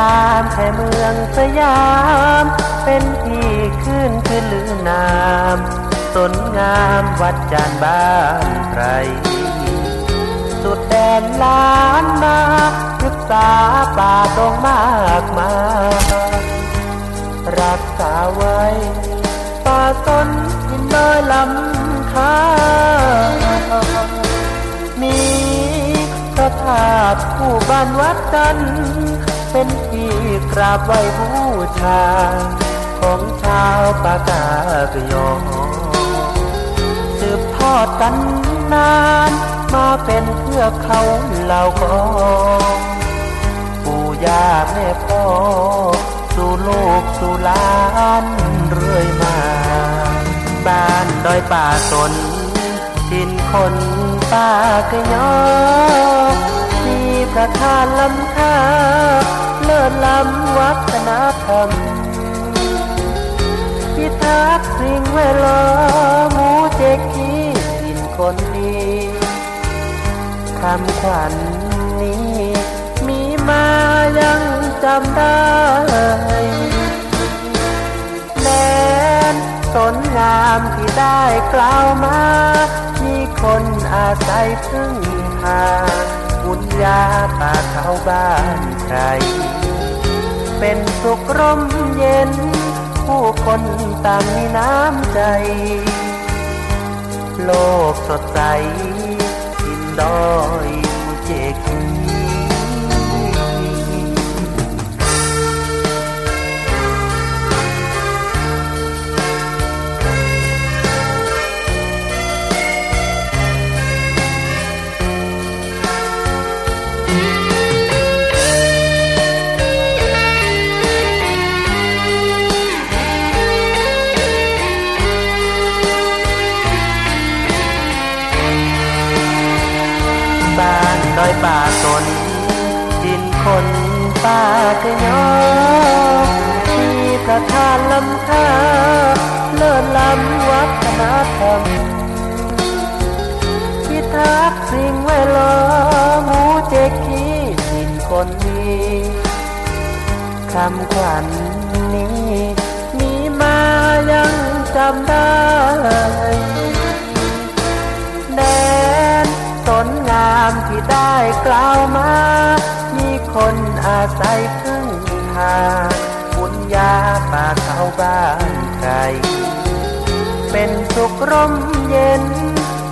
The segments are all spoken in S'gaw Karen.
ตามแผ่เมืองสยามเป็นที่ขึ้นชื่อลือนาม สนงามวัดจานบ้านไพร สุดแดนล้านนา ศึกษาป่าดงมากมาย รักษาไว้ ป่าสนหินน้อยล้ำค่า มีพระธาตุคู่บ้านวัดจันทร์ เป็นที่กราบไหว้บูชา ของชาวปากากยอ สืบทอดกันนาน มาเป็นเทือกเขาเหล่ากอ ปู่ย่าแม่พ่อ สู่ลูกสู่หลานเรื่อยมา บ้านดอยป่าสน ถิ่นคนปากยอ มีพระธาตุล้ำค่า เลิศล้ำวัฒนธรรม พิทักษ์สิ่งแวดล้อม หมู่เจ๊กกี้ถิ่นคนดี คำขวัญนี้ มีมายังจำได้ แดนสนงามที่ได้กล่าวมา มีคนอาศัยพึ่งพา บุญญาป่าเขาบ้านไพร เป็นสุขร่มเย็น ผู้คนต่างมีน้ำใจ โลกสดใส ถิ่นดอยภูเจก บ้านดอยป่าสน ถิ่นคนปากยอ มีพระธาตุล้ำค่า เลิศล้ำวัฒนธรรม พิทักษ์สิ่งแวดล้อม หมู่เจ๊กกี้ถิ่นคนดี คำขวัญนี้ มีมายังจำได้ แดนสนงามที่ได้กล่าวมา มีคนอาศัยพึ่งพา บุญญาป่าเขาบ้านไพร เป็นสุขร่มเย็น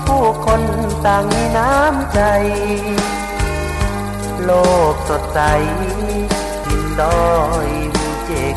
ผู้คนต่างมีน้ำใจ โลกสดใส ถิ่นดอยภูเจก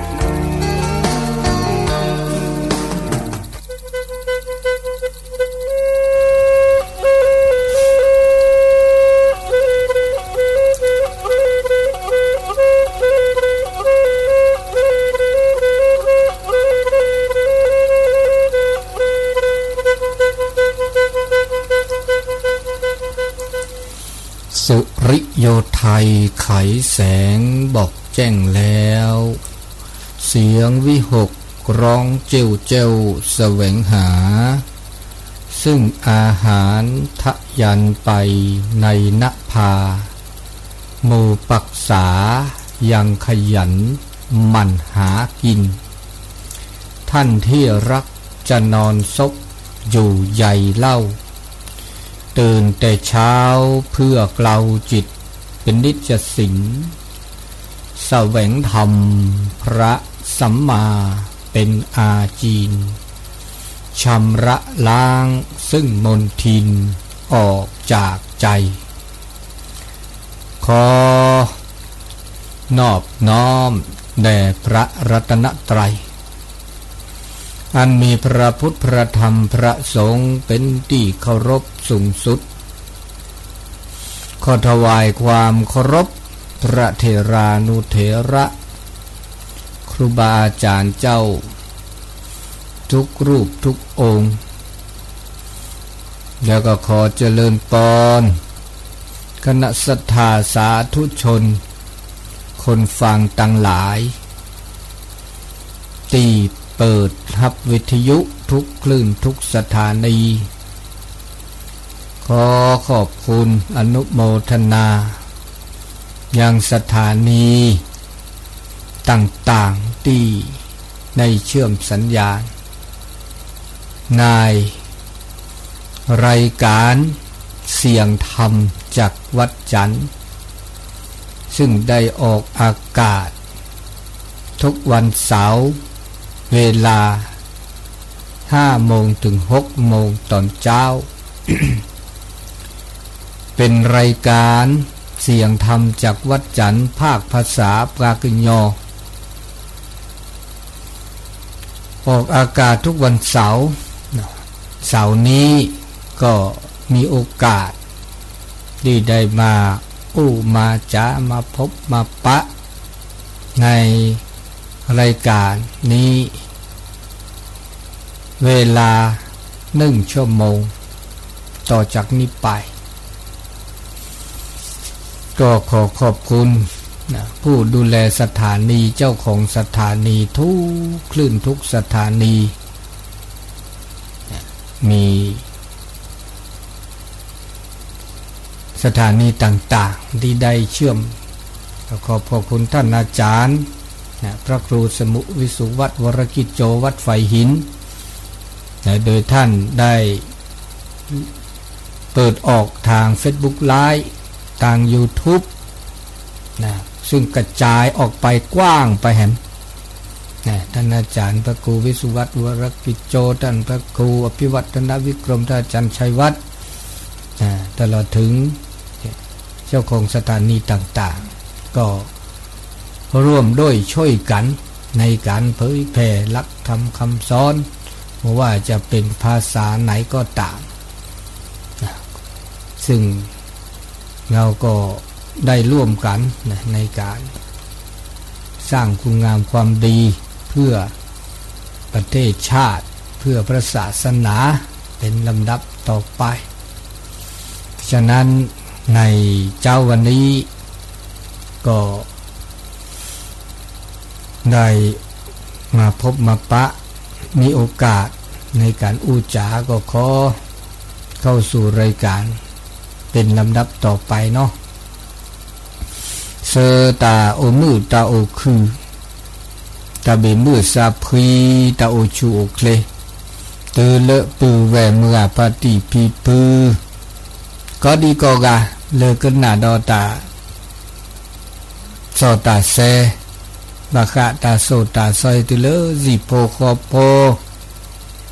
สุริโยไทยไขแสงบอกแจ้งแล้ว เสียงวิหกร้องเจ้วเจ้วแสวงหา ซึ่งอาหารทะยานไปในนภา หมู่ปักษายังขยันหมั่นหากิน ท่านที่รักจะนอนซบอยู่ใยเล่า ตื่นแต่เช้าเพื่อเกลาจิตเป็นนิจสิน แสวงธรรมพระสัมมาเป็นอาจีน ชำระล้างซึ่งมลทินออกจากใจ ขอนอบน้อมแด่พระรัตนตรัย อันมีพระพุทธพระธรรมพระสงฆ์เป็นที่เคารพสูงสุด ขอถวายความเคารพพระเถรานุเถระ ครูบาอาจารย์เจ้า ทุกรูปทุกองค์ แล้วก็ขอเจริญปอน คณะศรัทธาสาธุชน คนฟังตังหลาย ตี้เปิดฮับวิทยุทุกคลื่นทุกสถานี ขอขอบคุณอนุโมทนา ยังสถานี ต่างๆที่ได้เชื่อมสัญญาณในรายการเสียงธรรมจากวัดจันทร์ ซึ่งได้ออกอากาศทุกวันเสาร์เวลา ห้าโมงถึงหกโมงตอนเช้า เป็นรายการเสียงธรรมจากวัดจันทร์ ภาคภาษาปากะยอ ออกอากาศทุกวันเสาร์ เสาร์นี้ก็มีโอกาสที่ได้มาอู้มาจ๋ามาพบมาปะในรายการนี้ เวลาหนึ่งชั่วโมงต่อจากนี้ไป ก็ขอขอบคุณนะ ผู้ดูแลสถานี เจ้าของสถานีทุกคลื่นทุกสถานีนะ มี สถานีต่างๆที่ได้เชื่อม ขอขอบพระคุณท่านอาจารย์นะ พระครูสมุวิสุวัตร วรกิจโจ วัดไฟหินนะ โดยท่านได้เปิดออกทาง Facebook Live ทาง YouTube นะ ซึ่งกระจายออกไปกว้างไปแหม นะ ท่านอาจารย์พระครูวิสุวัตร วรกิจโจ ท่านพระครูอภิวัฒนวิกรม ท่านอาจารย์ชัยวัฒน์ นะ ตลอดถึงเจ้าของสถานีต่างๆ ก็ร่วมด้วยช่วยกันในการเผยแผ่หลักธรรมคำสอน ไม่ว่าจะเป็นภาษาไหนก็ตาม นะ ซึ่งเราก็ได้ร่วมกันนะ ในการสร้างคุณงามความดีเพื่อประเทศชาติ เพื่อพระศาสนาเป็นลำดับต่อไป ฉะนั้นในเช้าวันนี้ก็ ได้มาพบมาปะ มีโอกาสในการอู้จ๋า ก็ขอเข้าสู่รายการเป็นลำดับต่อไปเนาะ ဆၢတၢ်အိၣ်မုာ်တၢ်အိၣ်ခုၣ် တၢ်ဘၣ်မုာ်သးဖှံ တၢ်အိၣ်ဆူၣ်အိၣ်ချ့ တုၤလၢပုၢ်ဝဲၢ်မုၢ်ဂၤဖါတံၢ်ဖံဖု ကိးဒံကိးဂၤ လၢကနၣ်ဒီးတၢ် စီၤတၢ်ဆဲး ဘၣ်ဃးတၢ်စိၢ်တၢ်စီ တုၤလၢဟံၣ်ဖိဃီ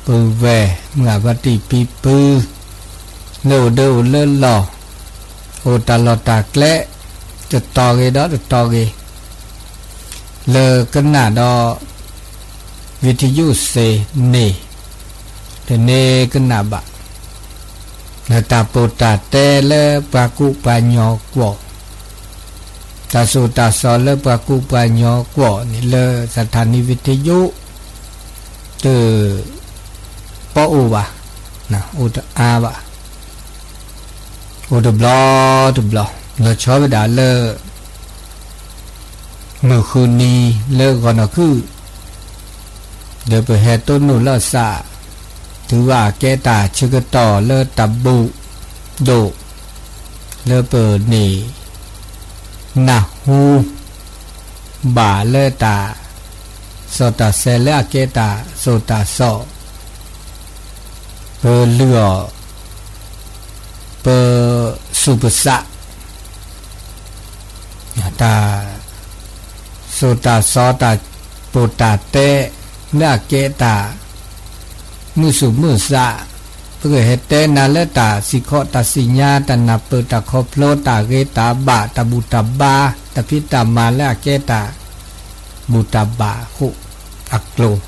ဖိ ပုၢ်ဝဲၢ်မုၢ်ဂၤဖါတံၢ်ဖံဖု လၢအိၣ်ဒၢအိၣ်လၢလီၢ် အိၣ်တၢ်လီၢ်တၢ်ကျဲ တတီၤဂ့ၤဒီးတတီၤဂ့ၤ လၢကနၣ်ဒီး ဝံၤထယိၣ်စ့န့ၣ် တန့ၢ်ကနၣ်ဘၣ် လၢတၢ်ပိာ်တၢ်တဲလၢပှၤကူၣ်ပှၤညီကွီၢ် တၢ်စိၢ်တၢ်စီလၢပှၤကူၣ်ပှၤညီကွီၢ်န့ၣ် လၢ สถานีวิทยุ တ ပအိၣ်ဘၣ်, အိၣ်တအါဘၣ်, အိၣ်တဘျီတဘျီ, လီၤဆီဝဲဒၣ်လၢ မုၢ်ဃုနံၤလၢဂီၤနံၤခုၣ်, ဒီးပဟဲတိၢ်နီၣ်လိာ်သး တုၤဘၣ်ကဲတၢ်ဆၢကတီၢ်လၢတၢ်ဘၣ်ဒိၣ် လၢပန့ၢ် နၢ်ဟူ ဘၣ်လၢတၢ် စီၢ်တၢ်ဆဲးလၢအကဲတၢ်စိၢ်တၢ်စီ ပလုၢ်အီၣ် ပဆူၣ်ပသး တၢ် စိၢ်တၢ်စီ တၢ်ပိာ်တၢ်တဲ လၢအကဲတၢ် မုာ်ဆူၣ်မုာ်သး, ပကဟဲတဲနၤလၢတၢ်စံၣ်ခီၣ်တၢ်စံၣ်ညါ တၢ်နၢ်ပၢၢ်တၢ်ခီဖျိ တၢ်ဂ့ၤတၢ်ဘၣ် တၢ်ဘူၣ်တၢ်ဘါ တၢ်ဖံးတၢ်မၤလၢအကဲတၢ် ဘူၣ်တၢ်ဘါအဃိ အကျိၤ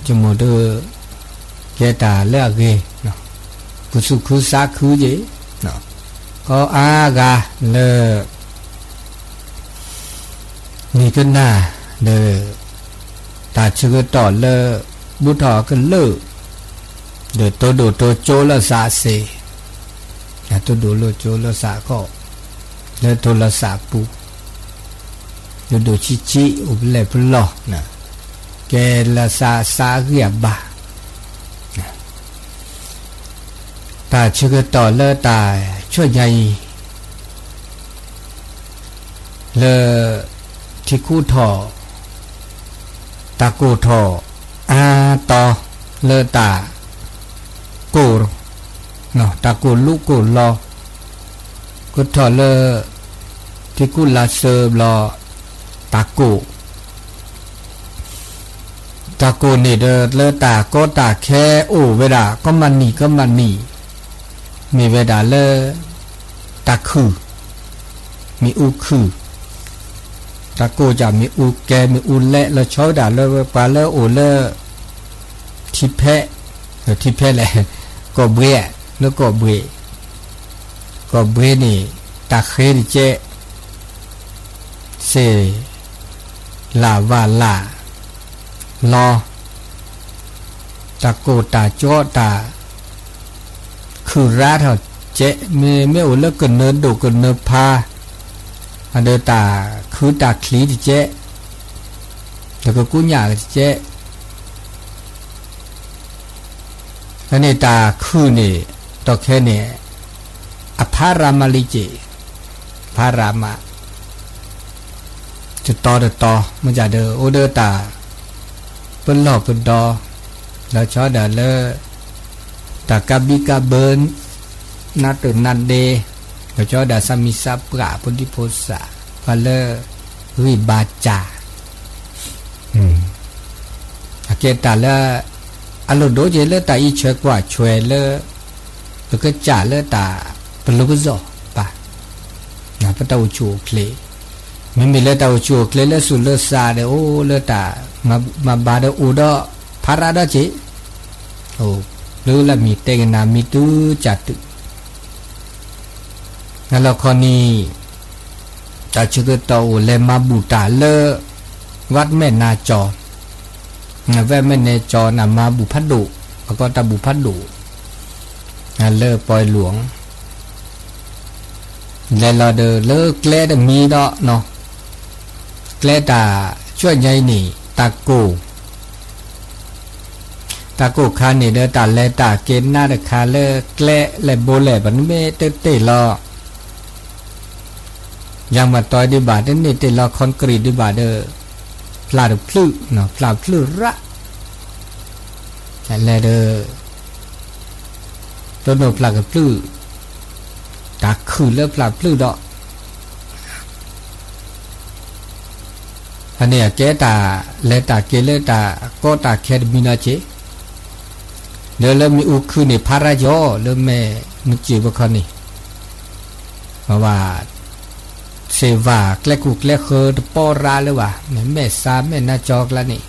ဆိကမိၣ်ဒီး ကဲတၢ်လၢအဂ့ၤ, ပသူၣ်ခုသးခုက့ၤ, ကအါဂၤလၢ နံၤကနၣ်ဒီး တၢ်ဆၢကတီၢ်လၢ ဘူးထီၣ်အကလုာ် ဒီးတိၢ်ဒိၣ်တိၢ်ကၠိလိာ်သးစ့ၢ်, တိၢ်ဒိၣ်လိာ်ကၠိလိာ်သးခီ လၢထိၣ်လိာ်သးပူၤ, ဒိၣ်ဒိၣ်ဆံးဆံး အိၣ်ပလဲၣ်ပလီၢ်, ကဲလၢသးစးအဂံၢ်အဘါ တၢ်ဆၢကတီၢ်လၢတၢ်ဆူညါအံၤ လၢ ထံကူၣ်ထီၣ် တၢ်ကိၢ်ထီၣ်အါတီလၢတၢ်ကိၢ်, တၢ်ကိၢ်လိကိၢ်လီ, ကထီၣ်လၢ ထံကူၣ်လါစၢဘျီ တၢ်ကိၢ် တၢ်ကိၢ်န့ၣ်ဒီး လၢတၢ်ကီတၢ်ခဲအိၣ်ဝဲဒၣ် ကီမးနံၤကီမးနံၤ, မ့ၢ်ဝဲဒၣ်လၢ တၢ်ခုၣ်, မ့ၣ်အူခုၣ်, တၢ်ကိၢ်ကၢ်မ့ၣ်အူကဲ မ့ၣ်အူလဲ လီၤဆီဝဲဒၣ်လၢပှၤလၢအိၣ်လၢ ထံဖဲ, ထံဖဲလဲၣ်, ကီၢ်ဘှ့, လၢကီၢ်ဘှ့, ကီၢ်ဘှ့န့ၣ် တၢ်ဃ့တကဲး စ့ၢ် လၢ်ဝၢ်လၢ် လီၤ, တၢ်ကိၢ်တၢ်ကၠီတၢ် ခုၣ်ရါထီၣ်ကဲး မ့ၢ်မ့ၢ်အိၣ်လၢကနၢၤဒိၣ်ကနၢၤဖး, အဒီးတၢ်ခုတၢ်ချံတကဲး, ဒီးကကူညၣ်တကဲး ဖဲန့ၣ်တၢ်ခုၣ်န့ၣ် တီခဲန့ၣ် အဖးရၤမးလံက့ၤ, ဖးရၤမး, တတီတတီ မ့ၢ်ဒၣ်ဒီး အိၣ်ဒီးတၢ်ပလီၢ်ပဒီ လီၤဆီဒၣ်လၢ တၢ်ကးဘံကးဘၢ နးတၢၢ်နးဒ့, လီၤဆီဒၣ်ဆၣ်မံၤဆၣ်ပှၢ် ဖိဒံဖိသၣ် ပှၤလၢ ဂံၢ်ဘါစၢ် အကဲတၢ်လၢ အလိၣ်ဒိၣ်က့ၤလၢတၢ်အံးထွဲကွၢ်ထွဲလၢ ပကစၢ်လၢတၢ်ပလီၢ်ပစီၣ်ပၢ်, ပတၢ်အိၣ်ဆူၣ်အိၣ်ချ့, မ့မ့ၢ်လၢတၢ်အိၣ်ဆူၣ်အိၣ်ချ့လၢသူၣ်လၢသးဒီး အိၣ်လၢတၢ်မၤဘူၣ်မၤဘါဒီး အိၣ်ဒီးဖးရၤဒီးက့ၤ, အိၣ်လၢလၢမံၤတဲကနၤမံၤတုၤကၢ်တုၤ နလီၢ်ခီနံၤ တၢ်ဆၢကတီၢ်အိၣ်လဲၤမၤဘူၣ်တၢ်လၢ ဝၣ်မဲၣ်နါကၠီ, ဝၣ်မဲၣ်နါကၠီန့ၣ် မၤဘူၣ်ဖးဒိၣ်, အကီတၢ်ဘူၣ်ဖးဒိၣ်, လၢပီလူင် လဲၤလီၤဒီးလၢကျဲတမံၤဒီးနီၤ, ကျဲတၢ် ဆူညါအံၤန့ၣ် တၢ်ကိၢ် တၢ်ကိၢ်ခါန့ၣ်ဒီး တၢ်လဲၤတၢ်က့ၤနါတခါလၢကျဲလဲၣ်ဘိလဲၣ် ပနမ့ၢ်တတ့ၢ်လီၤ ယၤမၤတီဒံးဘၣ် တန့ၢ်တ့ၢ်လီၤ concrete ဒံးဘၣ်ဒီး ဖျါတဖျၢၣ်, ဖျါတဖျၢၣ်ရၣ်, လဲၤဒီး တိၢ်နီၣ်ဖျါကဖျၢၣ်, တၢ်ခုၣ်လၢဖျါဖျၢၣ်ဒီး အန့ၣ်အကဲတၢ်လဲၤတၢ်က့ၤလၢတၢ်ကီတၢ်ခဲတမံၤနီၤက့ၤ, ဒီးလၢမ့ၣ်အူခုၣ်န့ၣ် ဖးရၤယီၤ လၢမဲၢ်မုၢ်က့ၤဘၣ်ခီန့ၣ်, ဘၣ် စ့ၢ်ဝၤ ကျဲခိၣ်ကျဲဃၢၤတပီၢ်ရၤလၢၤဘၣ်, မ့ၢ်မဲၢ်ဆါမဲၢ်နါကၠီကျါန့ၣ်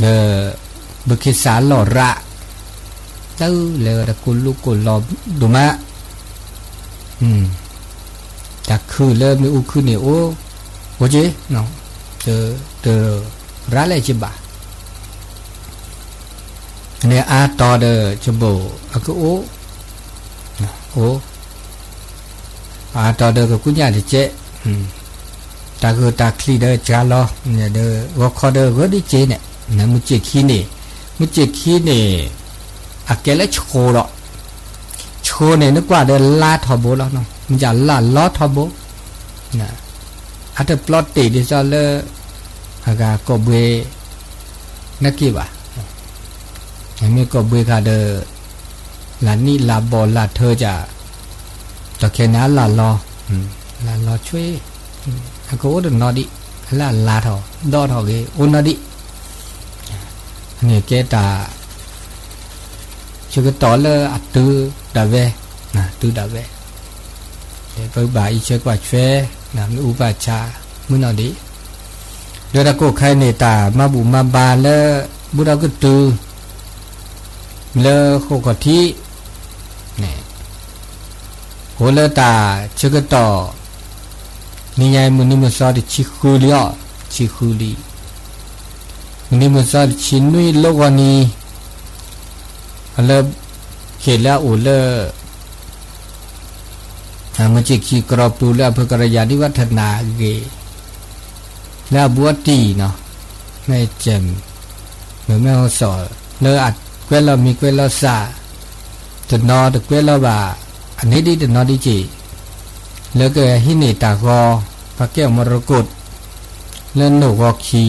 ဒီး ဘုခ့စးလီၢ်ရၣ်, တၢ်လဲၤဝဲတၢ်ကိၢ်လိာ်ကိၢ်လီၤဒိၣ်မး, တၢ်ခုၣ်လၢမ့ၣ်အူခုၣ်န့ၣ်အိၣ်, အိၣ်က့ၤ, တရၤလဲၣ်က့ၤဘၣ်, န့ၣ်အါတီၤဒီး ကဘိၣ်အကအိၣ်, အိၣ် အါတီၤဒီးကကူညၣ်တကဲး, တၢ်ဂၢၢ်တၢ်ချံဒီးစှၤလီၤ, ဒီးဂီၤခီဒီးဂၢၢ်ဒ်က့ၤန့ၣ်, မုၢ်စ့ၢ်ခံန့ၣ်, မုၢ်စ့ၢ်ခံန့ၣ် အကဲလၢဆှိဒီး, ဆှိန့ၣ် နကွၢ်ဒီးလါထီဘိလီၤ, မ့ၢ်လၢလါလီထီဘိ, အတပျီတ့ၢ်ဒ်သိးလၢ အဂၤကီၢ်ဘှ့ နက့ၤဘၣ်, မ့ၢ်ကီၢ်ဘှ့ခါဒီး လၢနံၣ်လၢဘီၣ်လၢထၢကၢ်, ဒီးခဲန့ၣ်အလၢလီၤ, လၢလီၤဆွ့, အကအိၣ်တနီၤဒံး, အလၢအလါထီၣ်, ဒီးထီၣ်ဂ့ၤ, အိၣ်နီၤဒံး, န့ၣ်ကဲတၢ် ဆၢကတီၢ်လၢအတုၤဒၣ်ဝဲ, တုၤဒၣ်ဝဲ, ပဘၣ်အံးထွဲကွၢ်ထွဲ, မ့ၣ်အူဘၣ်ဆါ, မုၢ်နီၢ်ဒံး, ဒီးတၢ်ကိၢ်ခါအံၤန့ၣ် တၢ်မၤဘူၣ်မၤဘါလၢ ဘူးဒီးကတုၤ လၢဃိာ်ခီၣ်ထံး န့ၣ် အိၣ်လၢတၢ်ဆၢကတီၢ် နံၤညါအံၤမုၢ်နံၤမုၢ်သီတဆံဃုလံအီၤ, တဆံဃုလံ, မုၢ်နံၤမုၢ်သီတဆံနွံလၢဂီၤနံၤ, အလၢ ဟ့ၣ်လၢအအိၣ်လၢ မုၢ်စ့ၢ်ခံကရီပူၤလၢအဖုကရယၤဒ်ဝဲထၣ်နၢ်ဂ့ၤ လၢအဘူးအတံၢ်နီၤ, မ့ၢ်ကဲ မ့ၢ်မ့ၢ်ဟိစီၣ် လၢအကွဲးလီၤမံၤကွဲးလီၤစၢ် တနီၤတကွဲးလီၤဘၣ် အန့ၣ်ဒ်တနီၤဒ်က့ၤ လၢကဟံးန့ၢ်တၢ်ဂီၤ ပှၤကဲအီၤမရကိး လၢနိၣ်ဂီၤခံ,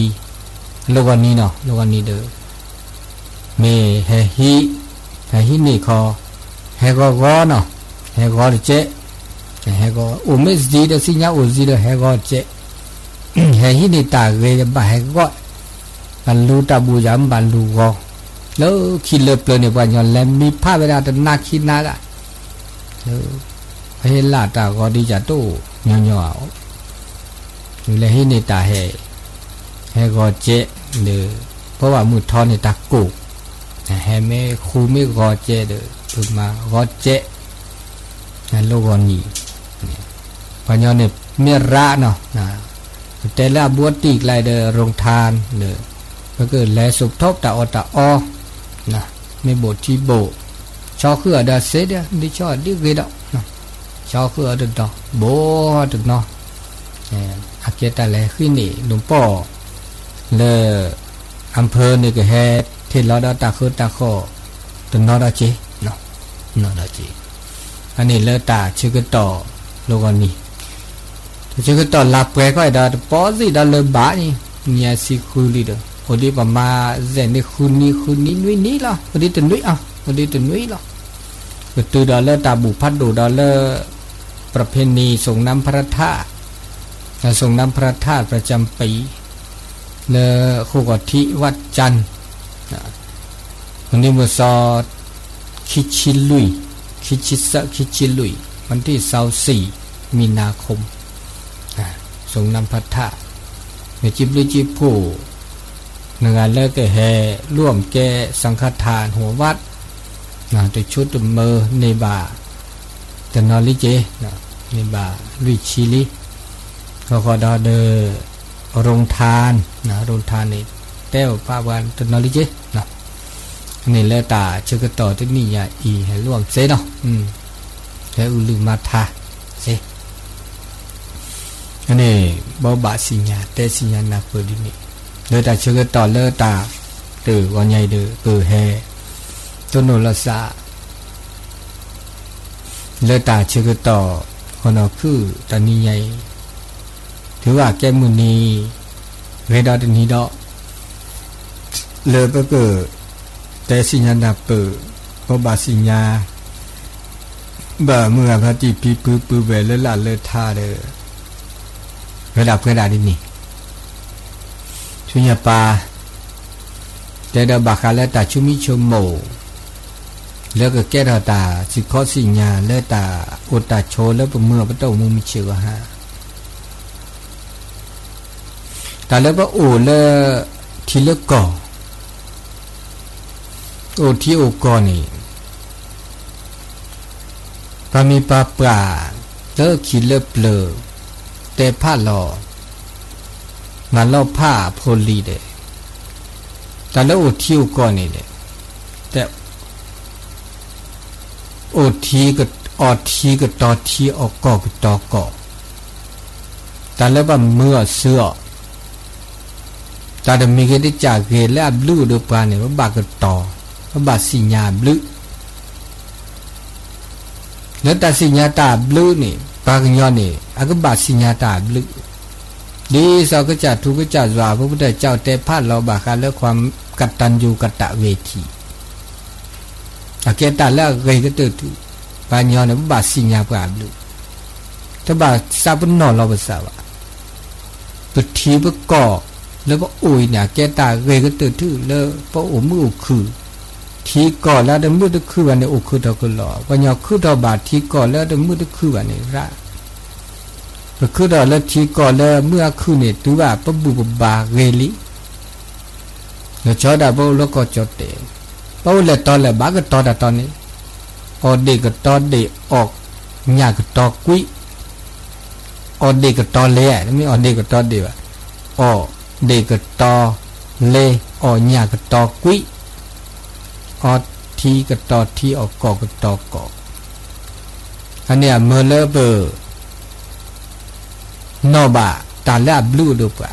လိၣ်ဂီၤနံၤနီၤ, လိၣ်ဂီၤနံၤဒီး မ့ၢ်ဟဲဟံး, ဟဲဟံးန့ၢ်ခီ, ဟဲဂီၤဂီၤနီၤ, ဟဲဂီၤတကဲး, ဟဲဂီၤ အိၣ်မ့ၢ်စ့ဒီး သ့ၣ်ညါအိၣ်စ့ဒီး ဟဲဂီၤတကဲး, ဟဲဟံးန့ၢ်တၢ်ဂ့ၤဒီး ဘၣ်ဟဲဂီၤ, ဘၣ်လူၤတၢ်ဘူၣ်ယၤ မ့ၢ်ဘၣ်လူၤဂီၤ, လၢခံလၢပျၢၤန့ၣ် ပှၤကညီလဲၤမံဖးဝဲဒၣ်တနၤခံနၤဒၣ် လၢ ပဟ့ၣ်လၢ်တၢ်ဂီၤဒ်ယၤတအိၣ်ညီညီဧါ, လဲၤဟံးန့ၢ်တၢ်ဟဲ, ဟဲဂီၤကဲးဒီး ပဘၣ်မုၢ်ထီန့ၢ်တၢ်ကိၢ်, ဟဲမ့ၢ်ဃူမ့ၢ်ဂီၤကဲးဒီး ပမၤဂီၤကဲး, လိၣ်ဂီၤနံၤ, ပှၤကညီန့ၣ်မ့ၢ်ရးနီၤ, ပတဲလၢအဘူးအတံၢ်ကျါဒီး ရိၣ်ထါဒီး ပကလဲၤစိာ်ထီၣ်တၢ်အီၣ်တၢ်အီ မ့ၢ်ဘိၣ်ထံဘိၣ်, ဆီဃုာ်အီၤဒီးစ့ဒီး ဒ်ဆီဒ်ဂ့ၤဒီး, ဆီဃုာ်အီၤတဒီး ဘိၣ်တနီၤ, အကဲတၢ်လဲၤဃ့န့ၢ်ဒိၣ်ပီၣ် လၢ အဖၢန့ၣ်ကဟဲ ထံၣ်လီၤဒီးတၢ်ဃၢတၢ်ဃီၣ် တနီၤဒီးက့ၤ, နီၤဒီးက့ၤ, အန့ၣ်လၢတၢ်ဆၢကတီၢ်လိၣ်ဂီၤနံၤ တၢ်ဆၢကတီၢ်လါပှဲၤခီဒီး တပီၣ်သ့ၣ်ဒီးလၢၤဘၣ်န့ၣ် နံၣ်အဆံဃုလံဒီး အိၣ်ဒံးပမၤစဲးန့ၣ် ဃုနံၤ ဃုနံၤနွံနံၤလီၤ, အိၣ်ဒံးတနွံအီၤ အိၣ်ဒံးတနွံလီၤ, ကတုၤဒီးလၢတၢ်ဘူၣ်ဖးဒိၣ်ဒီးလၢ ပြဖ့နံၤ ส่งน้ำพระธาตุ, ส่งน้ำพระธาตุประจำปี လၢဃိာ်ဂီၤထံး ဝၣ်ကၠၢ် မုၢ်နံၤမုၢ်သီ ခံဆံလွံၢ်, ခံဆံသၢ ခံဆံလွံၢ်, วันที่ซาวสี่ มีนาคม, ส่งน้ำพระธาตุ, မ့ၢ်ကံဘျုးကံဖှိၣ် နဂၤလၢကဟဲ ร่วมแก้สังฆทาน หัววัด, တဆိတမၢန့ၢ်ဘၣ် တနီၤလံက့ၤ, န့ၢ်ဘၣ်လွံၢ်ဆံလံ, ဃီဃီဒီးဒီး โรงทาน, โรงทานန့ၣ် တဲအီၤပာ်ပှၤတနီၤလံက့ၤ, န့ၣ်လၢတၢ်ဆၢကတီၢ်တနံၣ်ညါအံၤ ဟဲ ร่วม စ့နီၤ, ဟဲအုၣ်လုၢ်မၤထါစ့ န့ၣ် ဘိးဘၣ်သ့ၣ်ညါ တဲသ့ၣ်ညါနၢ်ပၢၢ်ဒ်န့ၣ်, လၢတၢ်ဆၢကတီၢ်လၢတၢ်တဂီၤညါအံၤဒီး ပဟဲ တိၢ်နီၣ်လီၤသး လၢတၢ်ဆၢကတီၢ် ဃီနီၢ်ခုၣ်တနံၤညါအံၤ, တုၤဘၣ်ကဲမုၢ်နံၤ ဂ့ၤဒီးတနံၤဒီး လၢပက တဲသ့ၣ်ညါနၢ်ပၢၢ် ဘိးဘၣ်သ့ၣ်ညါ ဘၣ်မုၢ်ဂၤဖါတံၢ်ဖံဖုပုၢ်ဝဲၢ်လၢလၢ်လၢထါဒီး ဝဲဒၣ်ပှဲၤဒၣ်ဒ်န့ၣ်, ဆူညါပၢ် တဲဒီးဘၣ်ဃးလၢတၢ်ဆိမိၣ်ဆိကမိၣ် လၢကကဲထီၣ်တၢ်စံၣ်ခီစံၣ်ညါလၢတၢ်အိၣ်တၢ်ဆိးလၢပမုၢ်အပတီၢ်မူမုၢ်ဆ့ၣ်ဂီၢ်ဟါ တၢ်လၢပအိၣ်လၢထံလၢကီၢ်, အိၣ်ထံအိၣ်ကီၢ်န့ၣ် ပှၤမ့ၢ်ပှၤပှၢ်လၢခံလၢပျၢၤ တဲဖးလီၤ မၤလီၤဖးဖိလံၤဒီး တၢ်လၢအိၣ်ထံအိၣ်ကီၢ်န့ၣ်ဒီး တဲ အိၣ်ထံက အီၣ်ထံကတီၤထံ အီၣ်ကီၢ်ကတီၤကီၢ်, တၢ်လၢပှၤမၢအီၤစုအီၤ, တၢ်တမံၤဂ့ၤတကးဂ့ၤလၢအဘျုးအိၣ်ဒီးပှၤန့ၣ် ပဘၣ်ကတီၤ, ပဘၣ်သ့ၣ်ညါအဘျုး လၢတၢ်သ့ၣ်ညါတၢ်အဘျုးန့ၣ် ပှၤကညီန့ၣ် အကဘၣ်သ့ၣ်ညါတၢ်အဘျုး, ဒ်သိးကစၢ်ထူကစၢ်ယွၤ အဖိပတၢ်ကတဲဖးလီၤဘၣ်ဃးလၢ ความกตัญญูกตเวที အကဲတၢ်လၢအဂ့ၤကတၢၢ်ထူၣ်, ပှၤကညီန့ၣ် ပဘၣ်သ့ၣ်ညါပှၤအဘျုး, တဘၣ်သးပနီၣ်လီၤပသးဘၣ်. ပထံပကီၢ်လၢပအိၣ်အံၤန့ၣ် အကဲတၢ်ဂ့ၤကတၢၢ်ထူၣ်လၢပအိၣ်မုာ်အိၣ်ခုၣ်, ထံကီၢ်လၢတမုာ်တခုၣ်ဘၣ်န့ၣ် အိၣ်ခုၣ်ထီၣ်ကလီၤ, ပှၤကညီခုၣ်ထီၣ်ဘၣ်ထံကီၢ်လၢတမုာ်တခုၣ်ဘၣ်န့ၣ်ရၣ်, ပခုၣ်ထီၣ်လၢထံကီၢ်လၢမုာ်အခုၣ်န့ၣ် တုၤဘၣ်ပဘူၣ်ပဘါဂ့ၤလံ လီၤဆီဒၣ်ပအိၣ်လၢကီၢ်ကၠီၣ်တဲၣ်, ပအိၣ်လဲၤတီၤလဲၤဘၣ်ကတီၤတၢ်တီၤန့ၣ်, အီၣ်ဒ့ၣ်ကတီၤဒ့ၣ် အီၣ်ညၣ်ကတီၤကွံ, အီၣ်ဒ့ၣ်ကတီၤလ့, တမ့ၢ်အီၣ်ဒ့ၣ်ကတီၤဒ့ၣ်ဘၣ်, အီၣ်ဒ့ၣ်ကတီၤလ့, အီၣ်ညၣ်ကတီၤကွံ, အီထံကတီၤထံ အီၣ်ကီၢ်ကတီၤကီၢ်, အန့ၣ်အမၢလၢပ နီၣ်ဘၣ်တၢ်လၢအဘျုးအိၣ်ဒီးပှၤ,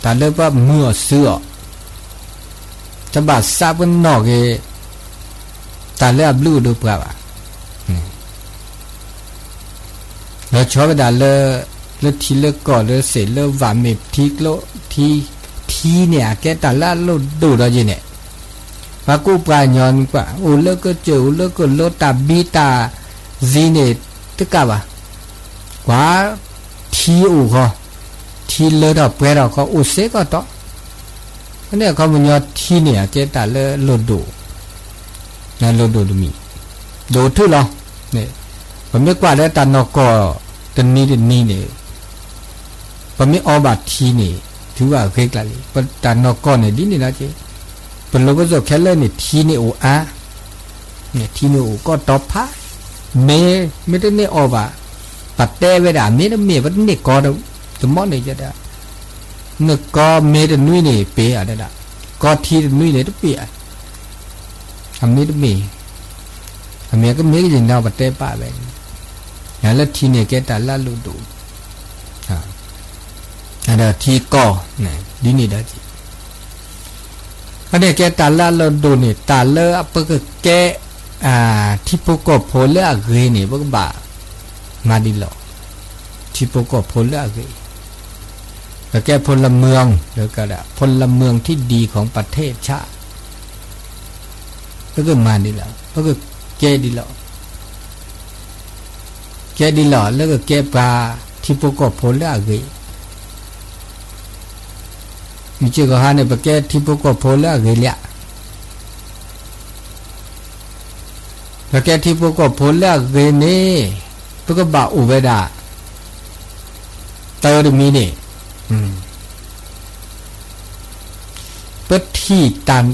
တၢ်လၢပှၤမၢအီၤစုအီၤ, တဘၣ်သးပနီၣ်က့ၤ တၢ်လၢအဘျုးအိၣ်ဒီးပှၤဘၣ်. လီၤဆီဝဲဒၣ်လၢ လၢထံလၢကီၢ်လၢစ့ၣ်လၢဘၣ်မ့ၢ်ထံကျိ, ထံ, ထံန့ၣ် အကဲတၢ်လၢအလိၣ်ဒိၣ်ဒီးယဲန့ၣ်, ပှၤကူပှၤကညီန့ၣ်ကွၢ် အိၣ်လၢကစၢၢ် အိၣ်လၢကလိ တၢ်ဘံတၢ်စံၤန့ၣ် တကးဘၣ်, ကွၢ် ထံအိၣ်ဃီ, ထံလၢထီၣ်ပှဲၤထီၣ်ဃီ အိၣ်စ့ၢ်ကီးတီၢ်, ဖဲန့ၣ်အခီပညီထံန့ၣ် အကဲတၢ်လၢလိၣ်ဒိၣ် လိၣ်ဒိၣ်တမံၤ, ဒိၣ်ထူၣ်လီၤ. ပမ့ၢ်ကွၢ်လၢတၢ်နီၢ်ကီၢ်တနံၤတနံၤန့ၣ်, ပမ့ၢ်အီဘၣ်ထံန့ၣ် တုၤဘၣ်ဂ့ၤကျါလံ. ပတၢ်နီၢ်ကီၢ်န့ၣ်ဒ်န့ၣ်လီၤက့, ပလိၤပစိာ်ခဲလၢာ်န့ၣ် ထံန့ၣ်အိၣ်အါ, ထံန့ၣ်အိၣ်ကီးတီၤဖး, မ့ၢ်, မ့ၢ်တန့ၢ်အီဘၣ်, ပတဲဝဲဒၣ် မ့ၢ်တမ့ၢ် ပတန့ၢ်ကီတမီၢ်န့ၣ်ကဲဒၣ် နကီမ့ၢ်တနွံန့ၣ် ပ့ၤအီၤဒၣ်, ကီထံတနွံန့ၣ် တပ့ၤအီၤ, အမ့ၢ်တမ့ၢ်, အမ့ၢ်ကမ့ၢ်ကယံၤနီၤ ပတဲပာ်ဝဲ, လၢထံန့ၣ်ကဲတၢ်လၢအလိၣ်ဒိၣ်, ဒီးထံကီၢ်, ဒ်န့ၣ်ဒီး အန့ၣ်ကဲတၢ်လၢအလိၣ်ဒိၣ်န့ၣ် တၢ်လၢပကကဲ ထံဖိကီၢ်ဖိလၢအဂ့ၤန့ၣ် ပကဘၣ်မၤဒ်လဲၣ်, ထံဖိကီၢ်ဖိလၢအဂ့ၤ, ပကဲ พลเมือง, လၢကဒၣ် พลเมืองที่ดีของประเทศชาติ, ပကမၤဒ်လဲၣ်, ပကကဲဒ်လဲၣ်, ကဲဒ်လဲၣ် လၢကကဲပှၤထံဖိကီၢ်ဖိလၢအဂ့ၤ, မ့ၢ်စ့ၢ်ကီးဟါန့ၣ် ပကဲထံဖိကီၢ်ဖိလၢအဂ့ၤလံ, ပကဲထံဖိကီၢ်ဖိလၢအဂ့ၤန့ၣ် ပကဘၣ်အိၣ်ဝဲဒၣ် တၢတမံၤန့ၣ်, ပထံၣ်တၢ်